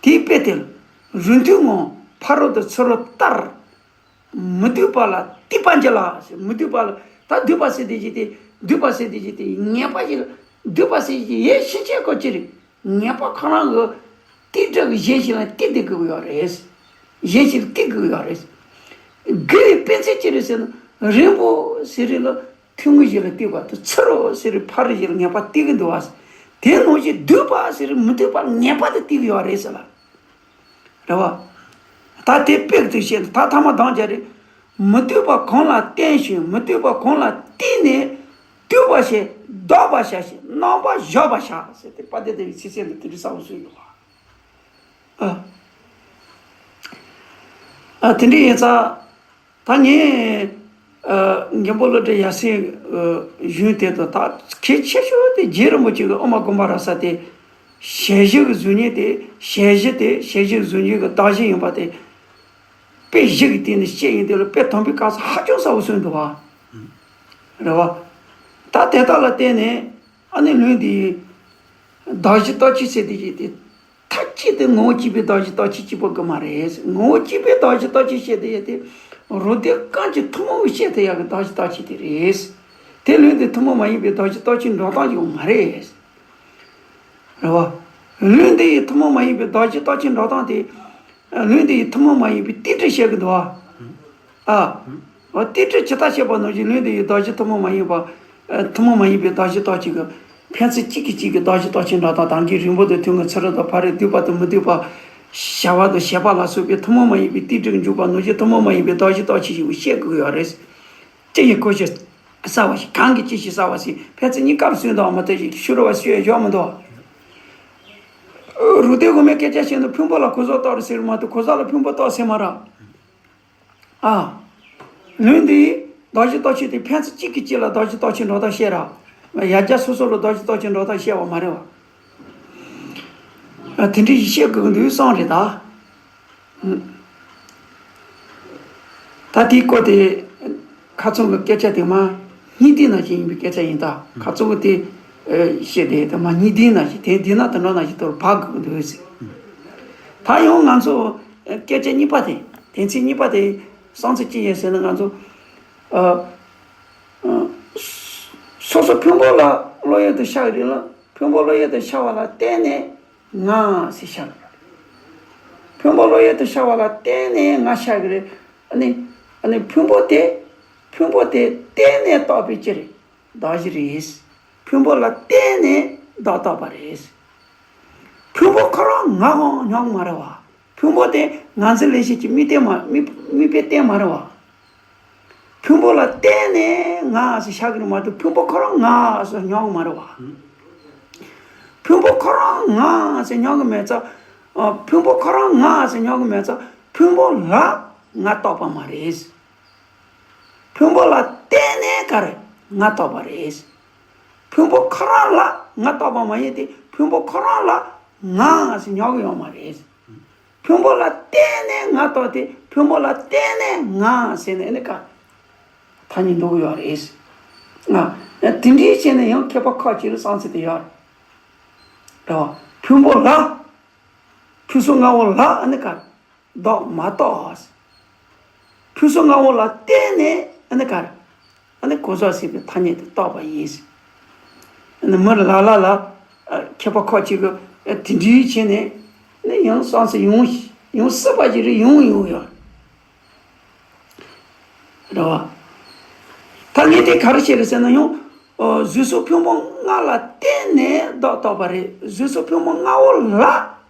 དེའི་དཔེ་དེ་ལ། རུས་མཐུད་ངང་ཕ་རོལ་ཏུ་ཚུ་རོལ་ལྟར། མི་སྡུད་པ་ལ་སྡུད་པ་འགྱུར་ལ་ཟེར། མི་སྡུད་པ་ལ། ད་སྡུད་པ་ཟེར་དེ་ཅི་སྟེ། སྡུད་པ་ཟེར་དེ་ཅི་སྟེ། ངེས་པ་ཞིག་ལ། སྡུད་པ་ཟེར་དེ་ཅི་སྟེ། ཡེ་ཤེས་ཅན་གོ་ཅི་རེད། ངེས་པ་ཁོ་རང་གི་སྡུད་དགོས་གི། གཞན་ཞིག་ལ་སྡུད་དེ་དགོས་ཡོད་རེད། གཞན་ཞིག་ལ་སྡུད་དགོས་ཡོད་རེད། དགོས་པའི་དཔེ་མཚོན་ཅི་རེད་ཟེར་ན། རིང་པོ་ཟེར་རེད་ལ་ཐུང་ངུ་ཞིག་ལ་སྡུད་པ་དང་། ཚུ་རོལ་ཟེར་རེད་ཕ་རོལ་ཞིག་ལ་ངེས་པ་སྡུད་གི་འདུག་བ། དེ་ནང་བཞིན་སྡུད་པ་ཟེར་རེད་མི་སྡུད་པ་ལ་ངེས་པ་དེ་སྡུད་གི་ཡོད་རེད་ཟེར་ལ། རེད་བ། ད་དེ་དཔེ་དེ་བཤད་ད་ཐ་མ་དང་སྦྱར་རེད། མི་སྡུད་པ་གང་ལ་བརྟེན་ཞིང་མི་སྡུད་པ་གང་ལ་བརྟེན་ནས་སྡུད་པ་ཞེས་བཟློག་པར་བྱ་ཞིང་རྣམ་པར་གཞག་པར་བྱ་ཟེར་ཏེ་དཔལ་ལྡན་ཟླ་བའི་ཚིག་གསལ་འདི་དེ་འདྲའི་གསལ་བོ་གསུངས་ཡོད་པ། ཨ། ཨ་དེ་འདྲ་ཡིན་ཙང་། ད་ངས་ཨ་མགོན་པོ་ཀླུ་སྒྲུབ་ཡབ་སྲས་ཨ་གཞུང་དེ་དང་ད་གལ་ཆེ་ཤོས་དེ་རྗེ་རིན་པོ་ཆེ་གི་དབུ་མ་དགོངས་པ་རབ་གསལ་དེ། ཞལ་བཞི་གི་གཟུགས་བརྙན་དེ། ཞལ་བཞི་དེ། ཞལ་བཞི་གི་གཟུགས་བརྙན་གྱི་གདགས་གཞི་ཡིན་པ་དེ། དཔེ་བཞི་གི་སྟེང་ནས་བཤད་ཡིན་དེ་ལ་དཔེ་དམ་པའི་སྐབས་སུ་ཧ་ཅང་གསལ་བོ་གསུངས་འདུག་བ། རེད་བ། ད་དེ་དག་ལ་བརྟེན་ནས་ཨ་ནི་ལུང་འདིའི་གདགས་གཞི་རྟགས་ཆོས་ཟེར་དེ་ཅི་སྟེ། མཐའ་གཅིག་ཏུ་ངོ་བོ་གཅིག་པའི་གདགས་གཞི་རྟགས་ཆོས་གཅིག་པོ་དགོས་མ་རེད། ངོ་བོ་གཅིག་པའི་གདགས་གཞི་རྟགས་ཆོས་བཤད་དེ་ཡོད་དེ། རང་སྡེ་གང་གི་ཐུན་མོང་གི་བཤད་དེ་ཡག་གི་གདགས་གཞི་རྟགས་ཆོས་དེ་རེད། དེ་ལུང་འདིའི་ཐུན་མོང་མ་ཡིན་པའི་གདགས་གཞི་རྟགས་ཆོས་འགྲོ་སྟངས་ཡང་མ་རེད། རེད་བ། ལུང་འདི་ཡི་ཐུན་མོང་མ་ཡིན་པའི་གདགས་གཞི་རྟགས་ཆོས་འགྲོ་སྟངས་དེ། ལུང་འདི་ཡི་ཐུན་མོང་མ་ཡིན་པའི་རྟེན་འབྲེལ་བཤད་ཀྱི་འདུག་བ། ཨ། འོ་རྟེན་འབྲེལ་ཇི་ལྟར་བཤད་པ་ནང་བཞིན་ལུང་འདི་ཡི་གདགས་གཞི་ཐུན་མོང་མ་ཡིན་པ། ཨ་ཐུན་མོང་མ་ཡིན་པའི་གདགས་གཞི་རྟགས་ཆོས་ཀྱི། ཕན་ཚུན་གཅིག་གིས་གཅིག་གི་གདགས་གཞི་རྟགས་ཆོས་འགྲོ་སྟངས། དང་གི་རིང་པོ་དང་ཐུང་ངུ་ཚུ་རོལ་དང་ཕ་རོལ། སྡུད་པ་དང་མི་སྡུད་པ། བྱ་བ་དང་བྱེད་པ་ལ་སོགས་པའི་ཐུན་མོང་མ་ཡིན་པའི་རྟེན་འབྲེལ་འཇུག་པ་ནང་བཞིན་ཐུན་མོང་མ་ཡིན་པའི་གདགས་གཞི་རྟགས་ཆོས་ཞིག་བཤད་དགོས་ཡོད་རེད། ཅི་ཡིན་གོ་ཞིག་གསལ་བ་ཞིག་གང་གིས་ཅི་ཞིག་གསལ་བ་ཞིག་ཕན་ཚུན་གཉིས་ཀར་སུན་དང་མི་མཐུན་ཞིག་ཤུ་རུ་བ་ཤུ་ཡ་ཞོག་མི་འདུག་རུ་ཏེ་དགོས་མེད་སྐད་ཆ་བཤད་ན་ཕུང་པོ་ལ་གོ་ས་རྟགས་རེད་ཟེར་མ་གཏོགས་གོ་ས་ལ་ཕུང་པོ་རྟགས་ཟེར་མ་རེད། ཨ། ལུང་འདིའི་གདགས་གཞི་རྟགས་ཆོས་དེ་ཕན་ཚུན་གཅིག་གིས་གཅིག་ལ་གདགས་གཞི་རྟགས་ཆོས་འགྲོ་སྟངས་བཤད་ར། ཡ་རྒྱ་སོ་སོ་ལ་གདགས་གཞི་རྟགས་ཆོས་འགྲོ་སྟངས་བཤད་པ་མ་རེད་བ། ཨ་དེ་འདྲའི་ཞིག་བཤད་དགོས་ཀྱི་འདུག་བསམ་རེད་ད། ད་དེའི་སྐོར་དེ་ཁ་ཚོན་གྱི་སྐད་ཆ་དེ་མ་སྙིང་བསྡུས་ནང་བཞིན་ཡིན་པའི་སྐད་ཆ་ཡིན་ད། ཁ་ཚོན་གྱི་དེ་ཨ་བཤད་དེ་དེ་མ་སྙིང་བསྡུས་ནང་བཞིན་དེ་འདི་ན་དེ་འདྲ་ནང་བཞིན་དུ་བག་དགོས་ཀྱི་འདུག་ཟེར། ད་ཡང་ང་ཚོ་སྐད་ཆ་གཉིས་པ་དེ་དོན་ཚན་གཉིས་པ་དེ་བསམ་ཚུལ་ཅི་ཡིན་ཟེར་ན། ང་ཚོ་ཨ་ཨ་སོ་སོ་ཕུང་པོ་ལ་བློ་ཡུལ་དུ་ཤར་གི་རེད་ལ། ཕུང་པོ་བློ་ཡུལ་དུ་ཤར་བ་ལ་བརྟེན་ནས་ང་ཟེར་ཤར་གི་རེད། ཕུང་པོ་བློ་ཡུལ་དུ་ཤར་བ་ལ་བརྟེན་ནས་ང་ཤར་གི་རེད། ཨ་ནི་ཨ་ནི་ཕུང་པོ་དེ་ཕུང་པོ་དེ་བརྟེན་ནས་བཏགས་པའི་ཅི་རེད། གདགས་གཞི་རེད། ཕུང་པོ་ལ་བརྟེན་ནས་བདག་བཏགས་པ་རེད། ཕུང་པོ་ཁོ་རང་ང་གང་སྙམ་གི་མ་རེད་བ། ཕུང་པོ་དེ་ང་ཚོའི་ལས་བྱེད་ཀྱི་དམིགས་རྟེན་མ་དམིགས་དམིགས་པའི་རྟེན་མ་རེད་བ། ཕུང་པོ་ལ་བརྟེན་ནས་ང་ཟེར་ཤར་གི་རེད་མ་གཏོགས་ཕུང་པོ་ཁོ་རང་ང་ཟེར་སྙམ་གི་མ་རེད་བ། ཕུང་པོ་ཁོ་རང་ང་ཟེར་སྙམ་གི་མེད་ཙང་། ཨ་ཕུང་པོ་ཁོ་རང་ང་ཟེར་སྙམ་གི་མེད་ཙང་ཕུང་པོ་ལ་ང་བཏགས་པ་མ་རེད། ཕུང་པོ་ལ་བརྟེན་ནས་ག་རེ་ང་བཏགས་པ་རེད། ཕུང་པོ་ཁོ་རང་ལ་ང་བཏགས་པ་མ་ཡིན་ཏེ་ཕུང་པོ་ཁོ་རང་ལ་ང་ཟེར་སྙམ་གི་ཡོད་མ་རེད། ཕུང་པོ་ལ་བརྟེན་ནས་ང་བཏགས་ཏེ་ཕུང་པོ་ལ་བརྟེན་ནས་ང་ཟེར་ནས་ཨ་ནི་ཀ་ཐ་སྙད་འདོགས་ཡོད་རེད། ང་དེ་འདྲའི་བྱས་ནས་ཡང་མཁས་པ་ཁ་ཅིག་ལ་བསམ་ཚུལ་དེ་ཡོད་རེད་བ། ཕུང་པོ་ལ་ཕུང་སོགས་ལྔ་པོ་ལ་ཨ་ནི་ཀ་བདག་མ་བཏགས། ཕུང་སོགས་ལྔ་པོ་ལ་བརྟེན་ནས་ཨ་ནི་ག་རེ། ཨ་ནི་གོ་ས་ཟེར་བའི་ཐ་སྙད་དེ་བཏགས་པ་ཡིན། ཨ་ནི་མི་ལ་ལ་ལ་མཁས་པ་ཁ་ཅིག་གིས་དེ་འདྲའི་བྱས་ནས་ཨ་ནི་ཡང་བསམ་ཚུལ་ཡོང་ཡོང་སྲིད་པ་ཞིག་རེད། ཡོང་ཡོང་ཡོད་རེད་བ། ད་ངས་དེ་ག་རེ་བཤད་རེད་ཟེར་ན་ཡང་། གཟུགས་སོགས་ཕུང་པོ་ལྔ་ལ་བརྟེན་ནས་བདག་བཏགས་པ་རེད། གཟུགས་སོགས་ཕུང་པོ་ལྔ་པོ་ལ་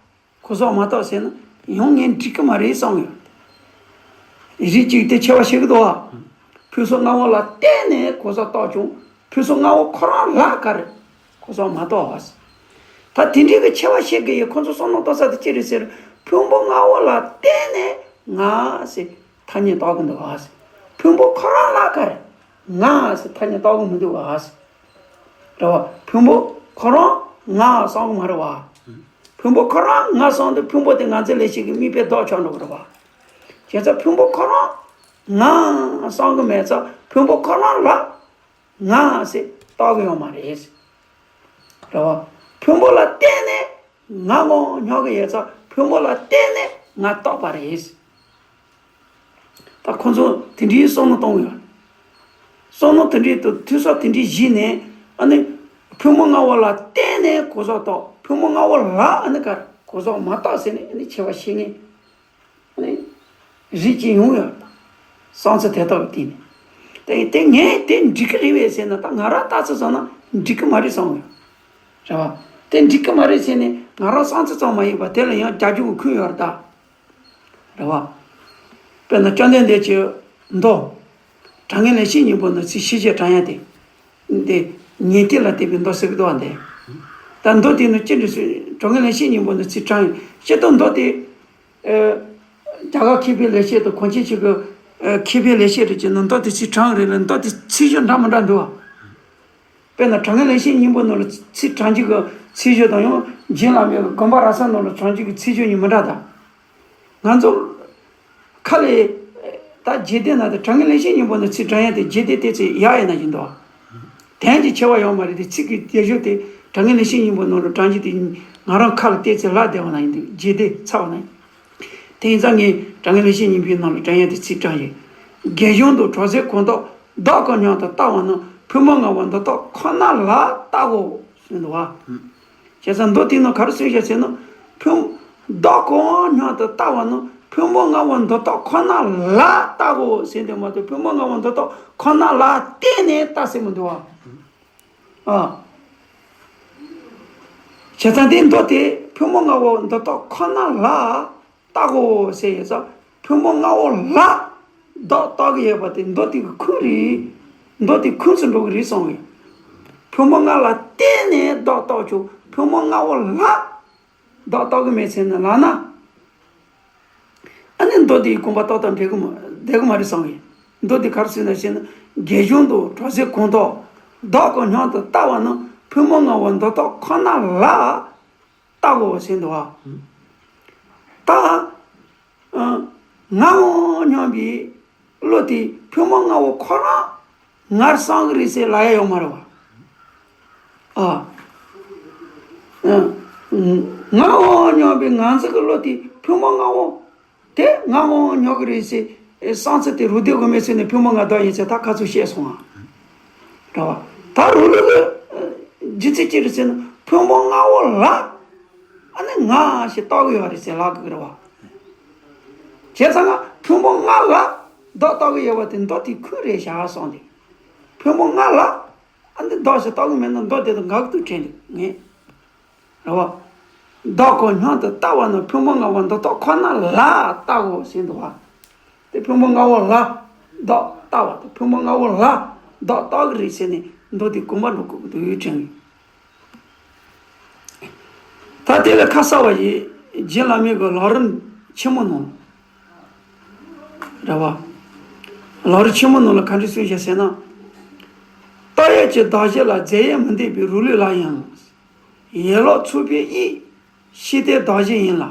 གོ་ས་མ་བཏགས་ཟེར་ན་ཡང་ངས་འགྲིག་གི་མ་རེད་བསམ་ཡོད། རིགས་གཅིག་དེ་ཆེ་བ་ཞིག་གི་འདུག་བ། ཕུན་སུམ་ལྔ་པོ་ལ་བརྟེན་ནས་གོ་ས་རྟོགས་ཀྱང་ཕུན་སུམ་ལྔ་པོ་ཁོ་རང་ལ་ག་རེ་གོ་ས་མ་རྟོགས་པ། ད་དེ་འདྲའི་གི་ཆེ་བ་བཤད་གི་ཡོད། ཁོ་ཚོ་བསམ་བློ་གཏོང་ས་དེ་ཅི་རེད་ཟེར། ཕུང་པོ་ལྔ་པོ་ལ་བརྟེན་ནས་ང་ཟེར་ཐ་སྙད་བཏགས་གི་འདུག་བ་ཟེར། ཕུང་པོ་ཁོ་རང་ལ་ག་རེ་ང་ཟེར་ཐ་སྙད་བཏགས་གི་མི་འདུག་བ་ཟེར། རེད་བ། ཕུང་པོ་ཁོ་རང་ང་བསམ་གི་མ་རེད་བ། ཕུང་པོ་ཁོ་རང་ང་བསམ་དུས་ཕུང་པོ་དེ་ང་ཚོ་ལས་བྱེད་ཀྱི་དམིགས་པའི་ལྡོག་ཆགས་འགྲོ་གི་རེད་བ། བྱས་ཙང་ཕུང་པོ་ཁོ་རང་ང་བསམ་གི་མེད་ཙང་ཕུང་པོ་ཁོ་རང་ལ་ང་ཟེར་བཏགས་གི་ཡོད་མ་རེད། རེད་བ། ཕུང་པོ་ལ་བརྟེན་ནས་ང་ངོ་སྙོག་གི་ཡོད་ཙང་ཕུང་པོ་ལ་བརྟེན་ནས་ང་རྟོགས་པ་རེད། ད་ཁོ་ཚོ་དེ་འདྲའི་བསམ་བློ་གཏོང་ཡོད། བསམ་བློ་དེ་འདྲའི་དུ་འཐུས་ས་དེ་འདྲའི་གཞི་ནས་ཨ་ནི་ཕུང་པོ་ལྔ་པོ་ལ་བརྟེན་ནས་གོ་ས་རྟོགས། ཕུང་པོ་ལྔ་པོ་ལ་ཨ་ནི་ག་རེ་གོ་ས་མ་རྟོགས་ཟེར་ནས་ཨ་ནི་ཆེ་བ་བཤད་མཁན་ཨ་ནི་རིགས་གཅིག་ཡོང་ཡོད། བསམ་ཚུལ་དེ་དག་གི་སྟེང་ནས་དེ་དེ་ངས་དེ་འགྲིག་གི་རེད་པས་ཟེར་ན། ད་ང་རང་ལྟ་ཚུལ་བསམ་ན་འགྲིག་གི་མ་རེད་བསམ་ཡོད། རེད་བ། དེ་འགྲིག་གི་མ་རེད་ཟེར་ནས་ང་རང་བསམ་ཚུལ་ཙམ་མ་ཡིན་པར་དེ་ལ་ཡང་རྒྱབ་སྐྱོར་གྱི་ཁུལ་ཡོད་རེད་ད། རེད་བ། དཔེར་ན་བཅོམ་ལྡན་འདས་ཀྱི་མདོ། དྲང་ངེས་ལེགས་བཤད་སྙིང་པོ་ནོར་ཚིག་ཤེས་བྱའི་དྲང་ཡག་དེ། འདི་ཉན་ཐོས་ལ་བརྟེན་པའི་མདོ་ཟེར་གི་འདུག་བ་འདི། ད་མདོ་དེ་ནི་ཅི་འདྲ་ཟེར། དྲང་ངེས་ལེགས་བཤད་སྙིང་པོ་ནོར་ཚིག་དྲང་ཡག་སྤྱིར་བཏང་མདོ་དེ། ཨ། རྒྱ་གར་མཁས་པའི་ལེགས་བཤད་དང་གངས་ཅན་ཆོས་ཀྱི་ཨ་མཁས་པའི་ལེགས་བཤད་རེད་ཅེ་ན་མདོ་དེ་ཚིག་དྲང་རེད་ལ། མདོ་དེ་ཚིག་སྦྱོར་འདྲ་མི་འདྲ་འདུག་བ། དཔེར་ན་དྲང་ངེས་ལེགས་བཤད་སྙིང་པོ་ནང་ལ་ཚིག་དྲང་རྒྱུ་གི་ཚིག་སྦྱོར་དང་། ཡང་རྗེ་བླ་མའི་དགོངས་པ་རབ་གསལ་ནང་ལ་དྲང་རྒྱུ་གི་ཚིག་སྦྱོར་གཉིས་མི་འདྲ་ད། ང་ཚོ་ཁ་ལས་ད་རྗེས་ཟློས་ན་ད་དྲང་ངེས་ལེགས་བཤད་སྙིང་པོ་ནང་ཚིག་དྲང་ཡག་དེ་རྗེས་ཟློས་བལྟས་ཚེ་ཡག་ཡིན་ན་བཞིན་འདུག་བ། དོན་གྱི་ཁྱད་པར་ཡོད་མ་རེད་དེ། ཚིག་གི་སྡེབ་སྦྱོར་དེ་དྲང་ངེས་ལེགས་བཤད་སྙིང་པོ་ནང་ལ་དྲང་རྒྱུ་དེ་ང་རང་ཁ་ལ་བལྟས་ཚེ་ལག་བདེ་བ་ན་ཡིན་འདུག་རྗེས་ཟློས་ཚར་བ་ན་ཡིན། དེ་ཡིན་ཙང་ངས་དྲང་ངེས་ལེགས་བཤད་སྙིང་པོའི་ནང་ལ་དྲང་ཡག་དེ་ཚིག་དྲང་ཡག་རྒྱས་གཞུང་དང་གྲོགས་མཛད་གང་དག་བདག་གང་སྙམ་དུ་བལྟ་བ་ནི་ཕུང་པོ་ལྔ་པོ་འདི་དག་ཁོ་ན་ལ་བལྟའོ་གསུངས་འདུག་བ། བྱས་ཙང་མདོ་དེའི་ནང་ག་རེ་གསུངས་བཞག་ཟེར་ན། ཕུང་། བདག་གང་སྙམ་དུ་བལྟ་བ་ནི་ཕུང་པོ་ལྔ་པོ་འདི་དག་ཁོ་ན་ལ་བལྟའོ་ཟེར་འདུག་མ་གཏོགས་ཕུང་པོ་ལྔ་པོ་འདི་དག་ཁོ་ན་ལ་བརྟེན་ནས་བལྟ་ཟེར་མི་འདུག་བ། ཨ། བྱས་ཙང་དེ་མདོ་དེ་ཕུང་པོ་ལྔ་པོ་འདི་དག་ཁོ་ན་ལ་བལྟའོ་ཟེར་ཡོད་ཙང་ཕུང་པོ་ལྔ་པོ་ལ་བདག་བལྟ་གི་ཡོད་པ་དེ་མདོ་དེ་གི་ཁུངས་རེད། མདོ་དེ་ཁུངས་སུ་འགྲོ་གི་རེད་གསུངས་ཡོད། ཕུང་པོ་ལྔ་ལ་བརྟེན་ནས་བདག་བལྟ་ཆོག་ཕུང་པོ་ལྔ་པོ་ལ་བདག་བལྟ་གི་མེད་ཟེར་ན་ལབ་ན། ཨ་ནི་མདོ་དེའི་དགོངས་པ་ཏག་ཏག་འགྲིག་གི་མ། བསྡད་གི་མ་རེད་བསམ་གི། མདོ་དེ་ག་རེ་ཟེར་ན་ཟེར་ན། རྒྱས་གཞུང་དང་གྲོགས་མཛད་གང་དག་བདག་གང་སྙམ་དུ་བལྟ་བ་ནི་ཕུང་པོ་ལྔ་པོ་འདི་དག་ཁོ་ན་ལ་བལྟའོ་ཟེར་འདུག་བ། ད་ཨ་ང་ངོ་སྙམ་པའི་བློ་དེ་ཕུང་པོ་ལྔ་པོ་ཁོ་རང་ངར་བསམ་གི་རེད་ཟེར་ལབ་ཡ་ཡོད་མ་རེད་བ། ཨ། ཨ། ང་འོ་སྙམ་པའི་ང་ཚོ་གི་བློ་དེ་ཕུང་པོ་ལྔ་པོ་དེ་ང་འོ་སྙམ་གི་རེད་ཟེར་བསམ་ཚུལ་དེ་རུ་སྡེ་དགོས་མེད་ཟེར་ནས་ཕུང་པོ་ལྔ་བདག་ཡིན་ཟེར་ད་ཁ་ཚུར་བཤད་སོང་ང་། རེད་བ། ད་རུ་ལུགས་ཀྱི་རྒྱུ་མཚན་ཅི་རེད་ཟེར་ན་ཕུང་པོ་ལྔ་པོ་ལ་ཨ་ནི་ང་ཞེས་བཏགས་ཀྱི་ཡོད་རེད་ཟེར་ལབ་དགོས་ཀྱི་རེད་བ། བྱས་ཙང་ང་ཕུང་པོ་ལྔ་ལ་བདག་བཏགས་ཀྱི་ཡོད་པ་དེ་མདོ་དེ་ཁུངས་རེད་བཞག་སོང་སྟེ། ཕུང་པོ་ལྔ་ལ་ཨ་ནི་བདག་ཞེས་བཏགས་ཀྱི་མེད་ན་མདོ་དེ་དང་འགལ་གྱི་འདུག་དྲན་འདུག་ངས། རེད་བ། བདག་གང་སྙམ་དུ་བལྟ་བ་ནི་ཕུང་པོ་ལྔ་པོ་འདི་དག་ཁོ་ན་ལ་བལྟའོ་ཟེར་འདུག་བ། དེ་ཕུང་པོ་ལྔ་པོ་ལ་བདག་བལྟ་བ་དང་ཕུང་པོ་ལྔ་པོ་ལ་བདག་བལྟ་གི་རེད་ཟེར་ནས་མདོ་དེ་དགོངས་པ་འགྲོ་དགོས་ཀྱི་འདུག་དྲན་གི། ད་དེ་ལས་ཁ་གསལ་བ་ཡིས་རྗེ་བླ་མའི་གི་ལམ་རིམ་ཆེན་མོ་ནང་། རེད་བ། ལམ་རིམ་ཆེན་མོ་ནང་ལ་ག་འདྲ་གསུངས་བཞག་ཟེར་ན། བཏགས་ཡོད་ཀྱི་གདགས་གཞི་ལ་རྫས་ཡོད་མི་འདོད་པའི་རང་ལུགས་ལ་ཡང་། ཡན་ལག་ཚུགས་པའི་དབྱིབས། ཕྱི་ལྟའི་གདགས་གཞི་ཡིན་ལ།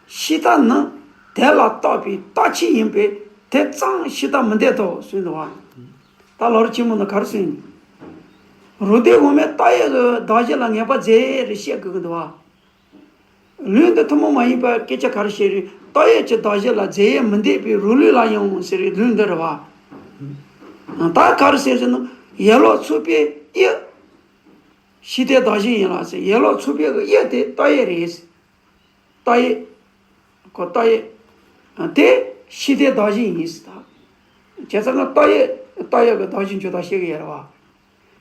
ཕྱི་ལྟ་ནི་དེ་ལ་བཏགས་པའི་རྟགས་ཆོས་ཡིན་པས་དེ་ཙམ་ཕྱི་ལྟ་མི་འདོད་དོ་གསུངས་འདུག་བ། ད་ལམ་རིམ་ཆེན་མོ་ནང་ག་རེ་གསུངས་ཡིན། རང་ལུགས་དབང་མོས་བཏགས་ཡོད་ཀྱི་གདགས་གཞི་ལ་ངེས་པ་རྫས་རེད་བཤད་དགོས་ཀྱི་འདུག་བ། ལུགས་འདི་ཐུན་མོང་མ་ཡིན་པར་སྐད་ཆ་ག་རེ་བཤད་རེད། བཏགས་ཡོད་ཀྱི་གདགས་གཞི་ལ་རྫས་ཡོད་མི་འདོད་པའི་རང་ལུགས་ལ་ཡང་ཟེར་བའི་ལུགས་འདི་རེད་བ། ད་ག་རེ་ཟེར་ཟེར་ན་ཡན་ལག་ཚུགས་པའི་དབྱིབས། ཕྱི་ལྟའི་གདགས་གཞི་ཡིན་ལ་ཟེར། ཡན་ལག་ཚུགས་པའི་གི་དབྱིབས་དེ་བཏགས་ཡོད་རེད། བཏགས་ཡོད། ཁོ་བཏགས་ཡོད། དེ་ཕྱི་ལྟའི་གདགས་གཞི་ཡིན་ཟེར་ད། བྱས་ཙང་ང་བཏགས་ཡོད་བཏགས་ཡོད་ཀྱི་གདགས་གཞི་འཇུག་ལྡོག་བཤད་ཀྱི་ཡོད་རེད་བ།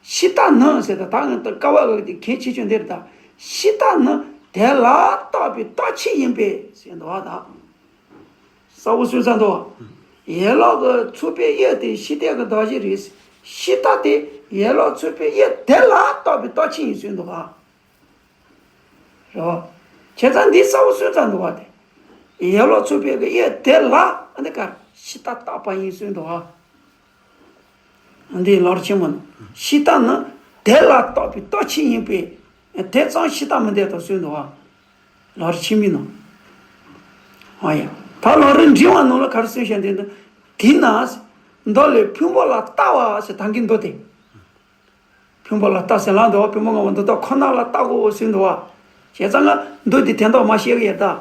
ཕྱི་ལྟ་ནི་ཟེར་ད་ད་ང་ད་ཀ་བ་འོག་དེ་གལ་ཆེ་ཆུང་འདིར་ད། ཕྱི་ལྟ་ནི་དེ་ལ་བཏགས་པའི་རྟགས་ཆོས་ཡིན་པས་ཟེར་འདུག་བ་ད། གསལ་པོ་གསུངས་ཚར་འདུག་བ། ཡན་ལག་གི་ཚོགས་པའི་དབྱིབས་དེ་ཤེས་ལྟས་ཀྱི་གདགས་གཞི་རེད། ཤེས་ལྟ་དེ་ཡན་ལག་ཚོགས་པའི་དབྱིབས་དེ་ལ་བཏགས་པའི་རྟགས་ཆོས་ཡིན་ཟེར་འདུག་ག་རེད་བ། བྱས་ཙང་འདི་གསལ་པོ་གསུངས་ཚར་འདུག་བ་དེ། ཡན་ལག་ཚོགས་པའི་གི་དབྱིབས་དེ་ལ་ཨ་འདི་གར་ཤེས་ལྟ་བཏགས་པ་ཡིན་ཟེར་འདུག་བ། འདི་ལམ་རིམ་ཆེན་མོ་ནི། ཤེས་ལྟ་ནི་དེ་ལ་བཏགས་པའི་རྟགས་ཆོས་ཡིན་པས། དེ་ཙམ་ཤེས་ལྟ་མི་འདོད་དོ་གསུངས་འདུག་བ། ལམ་རིམ་ཆེན་མོའི་ནང་། ཨ་ཡ། ད་ལམ་རིམ་འབྲིང་བ་ནང་ལ་ག་རེ་གསུངས་བཞག་འདི་འདི། དེས་ན། མདོ་ལས་ཕུང་པོ་ལ་བཏགས་པ་ཟེར་ད་གིན་མདོ་དེ། ཕུང་པོ་ལ་བཏགས་ཟེར་ལབ་འདུག་བ། ཕུང་པོ་ལྔ་པོ་འདི་དག་ཁོ་ན་ལ་བཏགས་དགོས་ཟེར་འདུག་བ། བྱས་ཙང་ང་མདོ་འདི་དོན་དག་མ་བཤད་གི་ཡོད་ད།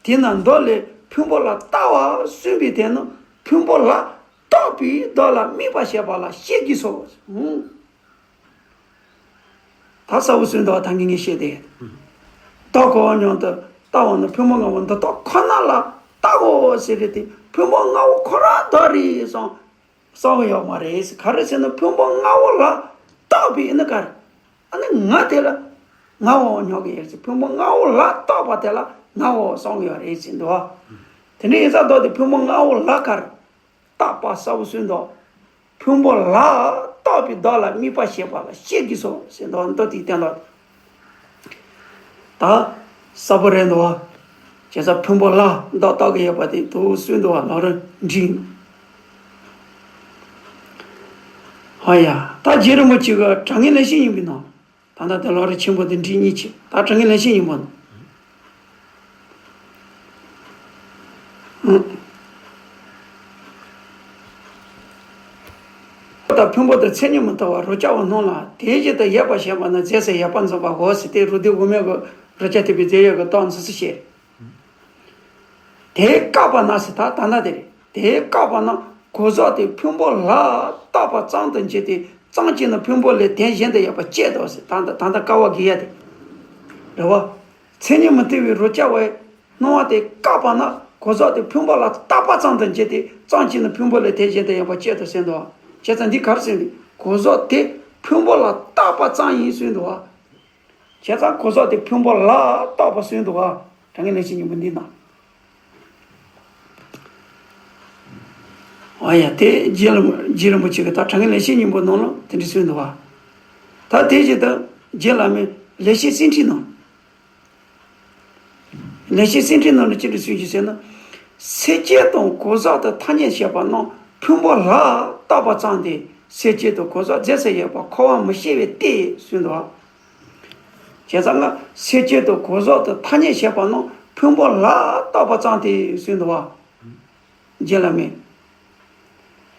དེས་ན་མདོ་ལས་ཕུང་པོ་ལ་བཏགས་པ་གསུངས་པའི་དོན་ནི་ཕུང་པོ་ལ་བཏགས་པའི་བདག་ལ་དམིགས་པ་བྱེད་པ་ལ་བཤད་ཀྱི་སོ། ཧུང་། ད་གསལ་པོ་གསུངས་འདུག་བ། ད་ངས་ངས་བཤད་དེ། བདག་གོ་བ་སྙམ་དུ་བཏགས་པ་ནི་ཕུང་པོ་ལྔ་པོ་འདི་དག་ཁོ་ན་ལ་བཏགས་དགོས་ཟེར་རེད་དེ། ཕུང་པོ་ལྔ་པོ་ཁོ་རང་བདག་རེད་བསམ་བསམ་གི་ཡོད་མ་རེད། ག་རེ་ཟེར་ན་ཕུང་པོ་ལྔ་པོ་ལ་བཏགས་པའི་ནི་ག་རེ། ཨ་ནི་ང་དེ་ལ་ང་འོ་སྙམ་གི་ཡོད་ཟེར། ཕུང་པོ་ལྔ་པོ་ལ་བཏགས་པ་དེ་ལ་ང་འོ་བསམ་གི་ཡོད་རེད་ཟེར་འདུག་བ། དེ་འདྲ་ཡིན་ཙང་མདོ་དེ་ཕུང་པོ་ལྔ་པོ་ལ་ག་རེ། བཏགས་པ་གསལ་པོ་གསུངས་འདུག་ཕུང་པོ་ལ་བཏགས་པའི་བདག་ལ་དམིགས་པ་བྱེད་པ་ལ་བཤད་ཀྱི་སོ་ཟེར་འདུག་མདོ་དེའི་དོན་དག་ད་གསལ་པོ་རེད་འདུག་བ། བྱས་ཙང་ཕུང་པོ་ལ་བདག་བཏགས་ཀྱི་ཡོད་པ་དེ་དུ་གསུངས་འདུག་བ། ལམ་རིམ་འབྲིང་། ཨ་ཡ། ད་རྗེ་རིན་པོ་ཆེ་གི་དྲང་ངེས་ལེགས་བཤད་སྙིང་པོའི་ནང་། ད་ལྟ་དེ་ལམ་རིམ་ཆེན་པོ་དེ་འབྲིང་གཉིས་ཆེ། ད་དྲང་ངེས་ལེགས་བཤད་སྙིང་པོ་ནང་། ཨང་། ད་ཕུང་པོ་དེ་མཚན་ཉིད་མི་མཐུན་པ་རིགས་ཆད་པ་རྣམས་ལ་དེ་བཞིན་དུ་ཡོད་པར་ཞེན་པ་ནི་རྫས་སུ་ཡོད་པར་འཛིན་པའོ་ཟེར་ཏེ། རིགས་གཏེར་དབུ་མའི་གི་རིགས་ཆད་ཐེག་པའི་རྫས་ཡོད་ཀྱི་རྟགས་འཛིན་སུ་བཤད། དེ་བཀག་པ་ན་ཟེར། ད་ད་ལྟ་དེ་རེད། དེ་བཀག་པ་ན་གོ་ཟག་དེ་ཕུང་པོ་ལ་བཏགས་པ་ཙམ་དུ་འགྱུར་ཏེ། ཙམ་གྱིས་ནི་ཕུང་པོ་ལས་དོན་གཞན་དུ་ཡོད་པ་བཅད་དོ་ཟེར། ད་ལྟ་ད་ལྟ་བཀག་པ་གི་ཡ་དེ་རེད་བ། མཚན་ཉིད་མི་མཐུན་པའི་རིགས་ཆད་པའི་སྣང་བ་དེ་བཀག་པ་ན་གོ་ཟག་དེ་ཕུང་པོ་ལ་བཏགས་པ་ཙམ་དུ་འགྱུར་ཏེ། ཙམ་གྱིས་ནི་ཕུང་པོ་ལས་དོན་གཞན་དུ་ཡོད་པ་བཅད་དོ་ཟེར་འདུག་བྱས་ཙང་འདི་ག་རེ་ཟེར་ན། གོ་ཟག་དེ་ཕུང་པོ་ལ་བཏགས་པ་ཙམ་ཡིན་ཟེར་འདུག་བ། བྱས་ཙང་གོ་ཟག་དེ་ཕུང་པོ་ལ་བཏགས་པ་ཟེར་འདུག་བ། དྲང་ངེས་ལེགས་བཤད་སྙིང་པོ་འདི་ན། ཨ་ཡ། དེ་རྗེ་ལ་རྗེ་རིན་པོ་ཆེ་གིས་ད་དྲང་ངེས་ལེགས་བཤད་སྙིང་པོ་ནང་ལ་དེ་འདྲ་གསུངས་འདུག་བ། ད་དེ་བཞིན་དུ་རྗེ་བླ་མའི་ལེགས་བཤད་གསེར་ཕྲེང་ནང་། ལེགས་བཤད་གསེར་ཕྲེང་ནང་ལ་ཅི་འདྲ་གསུངས་ཀྱི་ཟེར་ན། སེལ་བྱེད་དང་གོ་ཟག་ཏུ་ཐ་སྙད་བྱེད་པ་རྣམས་ཕུང་པོ་ལ་བཏགས་པ་ཙམ་སྟེ། སེལ་བྱེད་དང་གོ་ཟག་རྫས་སུ་ཡོད་པ་འཁོར་བ་མི་སྐྱེ་བས་ཏེ་གསུངས་འདུག་བ། བྱས་ཙང་ང་སེལ་བྱེད་དང་གོ་ཟག་ཏུ་ཐ་སྙད་བྱེད་པ་རྣམས་ཕུང་པོ་ལ་བཏགས་པ་ཙམ་སྟེ་གསུངས་འདུག་བ། རྗེ་བླ་མའི་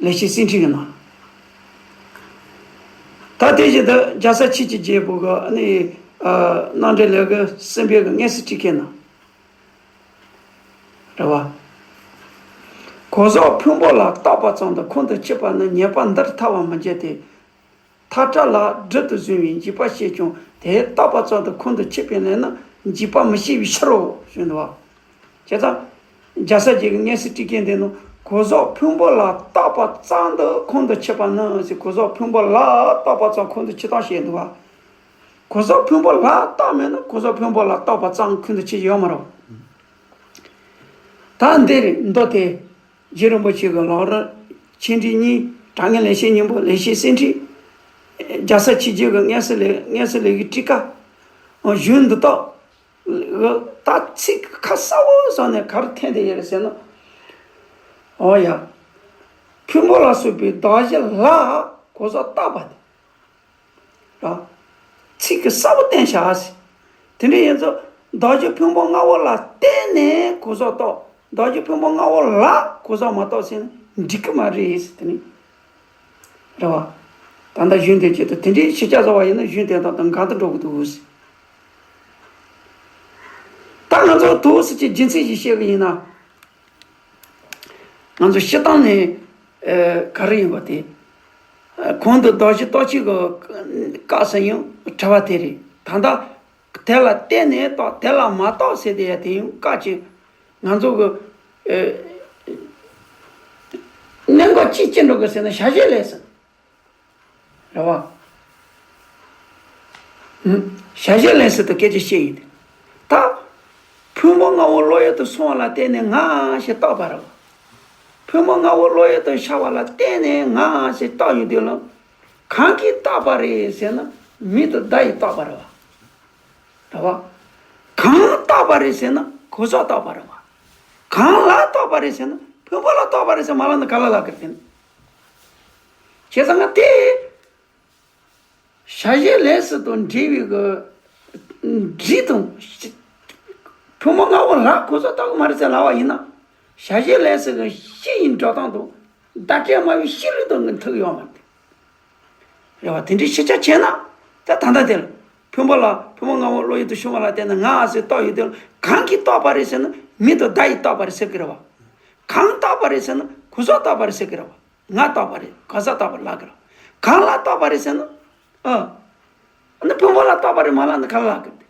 ལེགས་བཤད་གསེར་ཕྲེང་གི་ནང་། ད་དེ་བཞིན་དུ་རྒྱལ་སྲས་ཆོས་ཀྱི་རྒྱལ་པོ་གི་ཨ་ནི་ཨ་རྣམ་འགྲེལ་ལས་ཀྱི་གསུམ་པའི་གི་མངོན་གསལ་ཊཱི་ཀའི་ནང་། རེད་བ། གོ་ཟག་ཕུང་པོ་ལ་བཏགས་པ་ཙམ་དུ་ཁོང་དུ་ཆུད་པ་ནི་ཉེས་པ་འདིར་ཐལ་བར་མི་འགྱུར་ཏེ། མཐའ་བྲལ་ལ་སྒྲིབ་ཏུ་བཟུང་བའི་འཇིགས་པ་སྐྱེས་ཀྱང་དེ་བཏགས་པ་ཙམ་དུ་ཁོང་དུ་ཆུད་པའི་ལན་ནི་འཇིགས་པ་མི་སྐྱེ་བའི་ཕྱིར་རོ་གསུངས་འདུག་བ། བྱས་ཙང་། རྒྱལ་སྲས་ཀྱི་མངོན་གསལ་ཊཱི་ཀའི་འདི་ནི་གོ་ཟག་ཕུང་པོ་ལ་བཏགས་པ་ཙམ་དུ་ཁོང་དུ་ཆུད་པ་ནི་ཟེར། གོ་ཟག་ཕུང་པོ་ལ་བཏགས་པ་ཙམ་ཁོང་དུ་ཆུད་སྟངས་བཤད་འདུག་བ། གོ་ཟག་ཕུང་པོ་ལ་བཏགས་མེད་ན་གོ་ཟག་ཕུང་པོ་ལ་བཏགས་པ་ཙམ་ཁོང་དུ་ཆུད་ཡོད་མ་རེད། ད་འདིར་མདོ་དེ། རྗེ་རིན་པོ་ཆེ་གི་ལམ་རིམ་ཆེ་འབྲིང་གཉིས། དྲང་ངེས་ལེགས་བཤད་སྙིང་པོ། ལེགས་བཤད་གསེར་ཕྲེང་། རྒྱལ་སྲས་ཆོས་རྗེ་གི་མངོན་གསལ་ལས་མངོན་གསལ་ལས་ཀྱི་ཊཱི་ཀ། གཞུང་འདི་དག་ད་ཚིག་ཁ་གསལ་པོ་བཟོས་ནས་ག་རེ་འཐེན་བསྡད་ཡོད་རེད་ཟེར་ན། འོ་ཡ། ཕུང་པོ་ལ་སོགས་པའི་གདགས་གཞི་ལ་གོ་ཟག་བཏགས་པ་དེ། ར། ཚིག་གི་གསལ་པོ་བསྟན་བཞག་ཟེར། དེ་འདྲ་ཡིན་ཙང་གདགས་གཞི་ཕུང་པོ་ལྔ་པོ་ལ་བརྟེན་ནས་གོ་ཟག་བཏགས། གདགས་གཞི་ཕུང་པོ་ལྔ་པོ་ལ་གོ་ཟག་མ་གཏོགས་ཟེར་ན་འགྲིག་གི་མ་རེད་ཟེར། དེ་ནི། རེད་བ། ད་ལྟ་གཞུང་དེ་ཆེད་དུ་དེ་འདྲའི་ཤེས་བྱ་བཟོ་བ་ཡིན་ན་གཞུང་དེ་དག་དང་འགལ་དུ་འགྲོ་གི་འདུག་ཟེར། ད་ང་ཚོ་འདུག་ཟེར་གྱི་རྒྱུ་མཚན་ཞིག་བཤད་གི་ཡིན་ན། ང་ཚོ་སྤྱིར་བཏང་ནས་ཨ་ག་རེ་ཡིན་པ་དེ། ཨ་གོང་དུ་གདགས་གཞི་རྟག་གཅིག་གི་སྐབས་སུ་ཡང་དྲི་བ་དེ་རེད། ད་ལྟ་དེ་ལ་བརྟེན་ནས་བཏགས། དེ་ལ་མ་བཏགས་ཟེར་དེ་ཡ་དེ་ཡང་སྐབས་གཅིག་ང་ཚོ་གི་ཨ་གནད་འགག་ཅིག་སྐྱེ་འགྲོ་གི་ཟེར་ན་བྱ་བྱེད་ལས་ཟེར། རེད་བ། ཧུམ། བྱ་བྱེད་ལས་ཟེར་དུ་སྐད་ཆ་བཤད་ཡིན་ཏེ། ད། ཕུང་པོ་ལྔ་པོ་བློ་ཡུལ་དུ་སོང་བ་ལ་བརྟེན་ནས་ང་ཞེས་བཏགས་པ་རེད་བ། ཕུང་པོ་ལྔ་པོ་བློ་ཡུལ་དུ་ཤར་བ་ལ་བརྟེན་ནས་ང་ཞེས་བཏགས་ཡོད་དུས་ལ། གང་གིས་བཏགས་པ་རེད་ཟེར་ན་མིང་དང་བརྡ་ཡིས་བཏགས་པ་རེད་བ། རེད་བ། གང་བཏགས་པ་རེད་ཟེར་ན་གོ་ས་བཏགས་པ་རེད་བ། གང་ལ་བཏགས་པ་རེད་ཟེར་ན་ཕུང་པོ་ལ་བཏགས་པ་རེད་ཟེར་མ་ལབ་ན་ག་ལ་ལབ་ཀྱི་རེད། བྱས་ཙང་ང་དེ། བྱ་བྱེད་ལས་གསུམ་དང་འབྲེལ་བའི་གི་འབྲེལ་དང་། ཕུང་པོ་ལྔ་པོ་ལ་གོ་ས་བཏགས་ཀྱི་མ་རེད་ཟེར་ལབ་པ་ཡིན་ན། བྱ་བྱེད་ལས་གསུམ་གྱི་སྤྱི་ཡི་འགྲོ་སྟངས་དང་། བརྡ་སྤྲོད་སྨྲ་བའི་སྤྱི་ལུགས་དང་གི་མཐུན་ཡོད་མ་རེད། རེད་བ། དེ་འདྲའི་ཕྱི་ཆ་བྱས་ན། ད་ད་ལྟ་དེར། ཕུང་པོ་ལ་ཕུང་པོ་ལྔ་པོ་བློ་ཡུལ་དུ་ཤར་བ་ལ་བརྟེན་ནས་ང་ཟེར་བཏགས་ཡོད་དེ། གང་གིས་བཏགས་པ་རེད་ཟེར་ན་མིང་དང་བརྡ་ཡིས་བཏགས་པ་རེད་ཟེར་གི་རེད་བ། གང་བཏགས་པ་རེད་ཟེར་ན་གོ་ས་བཏགས་པ་རེད་ཟེར་གི་རེད་བ། ང་བཏགས་པ་རེད། གོ་ས་བཏགས་པ་ལབ་གི་རེད། གང་ལ་བཏགས་པ་རེད་ཟེར་ན། ཨ། ཨ་ནི་ཕུང་པོ་ལ་བཏགས་པ་རེད་མ་ལབ་ན་ག་ལ་ལབ་གི་རེད།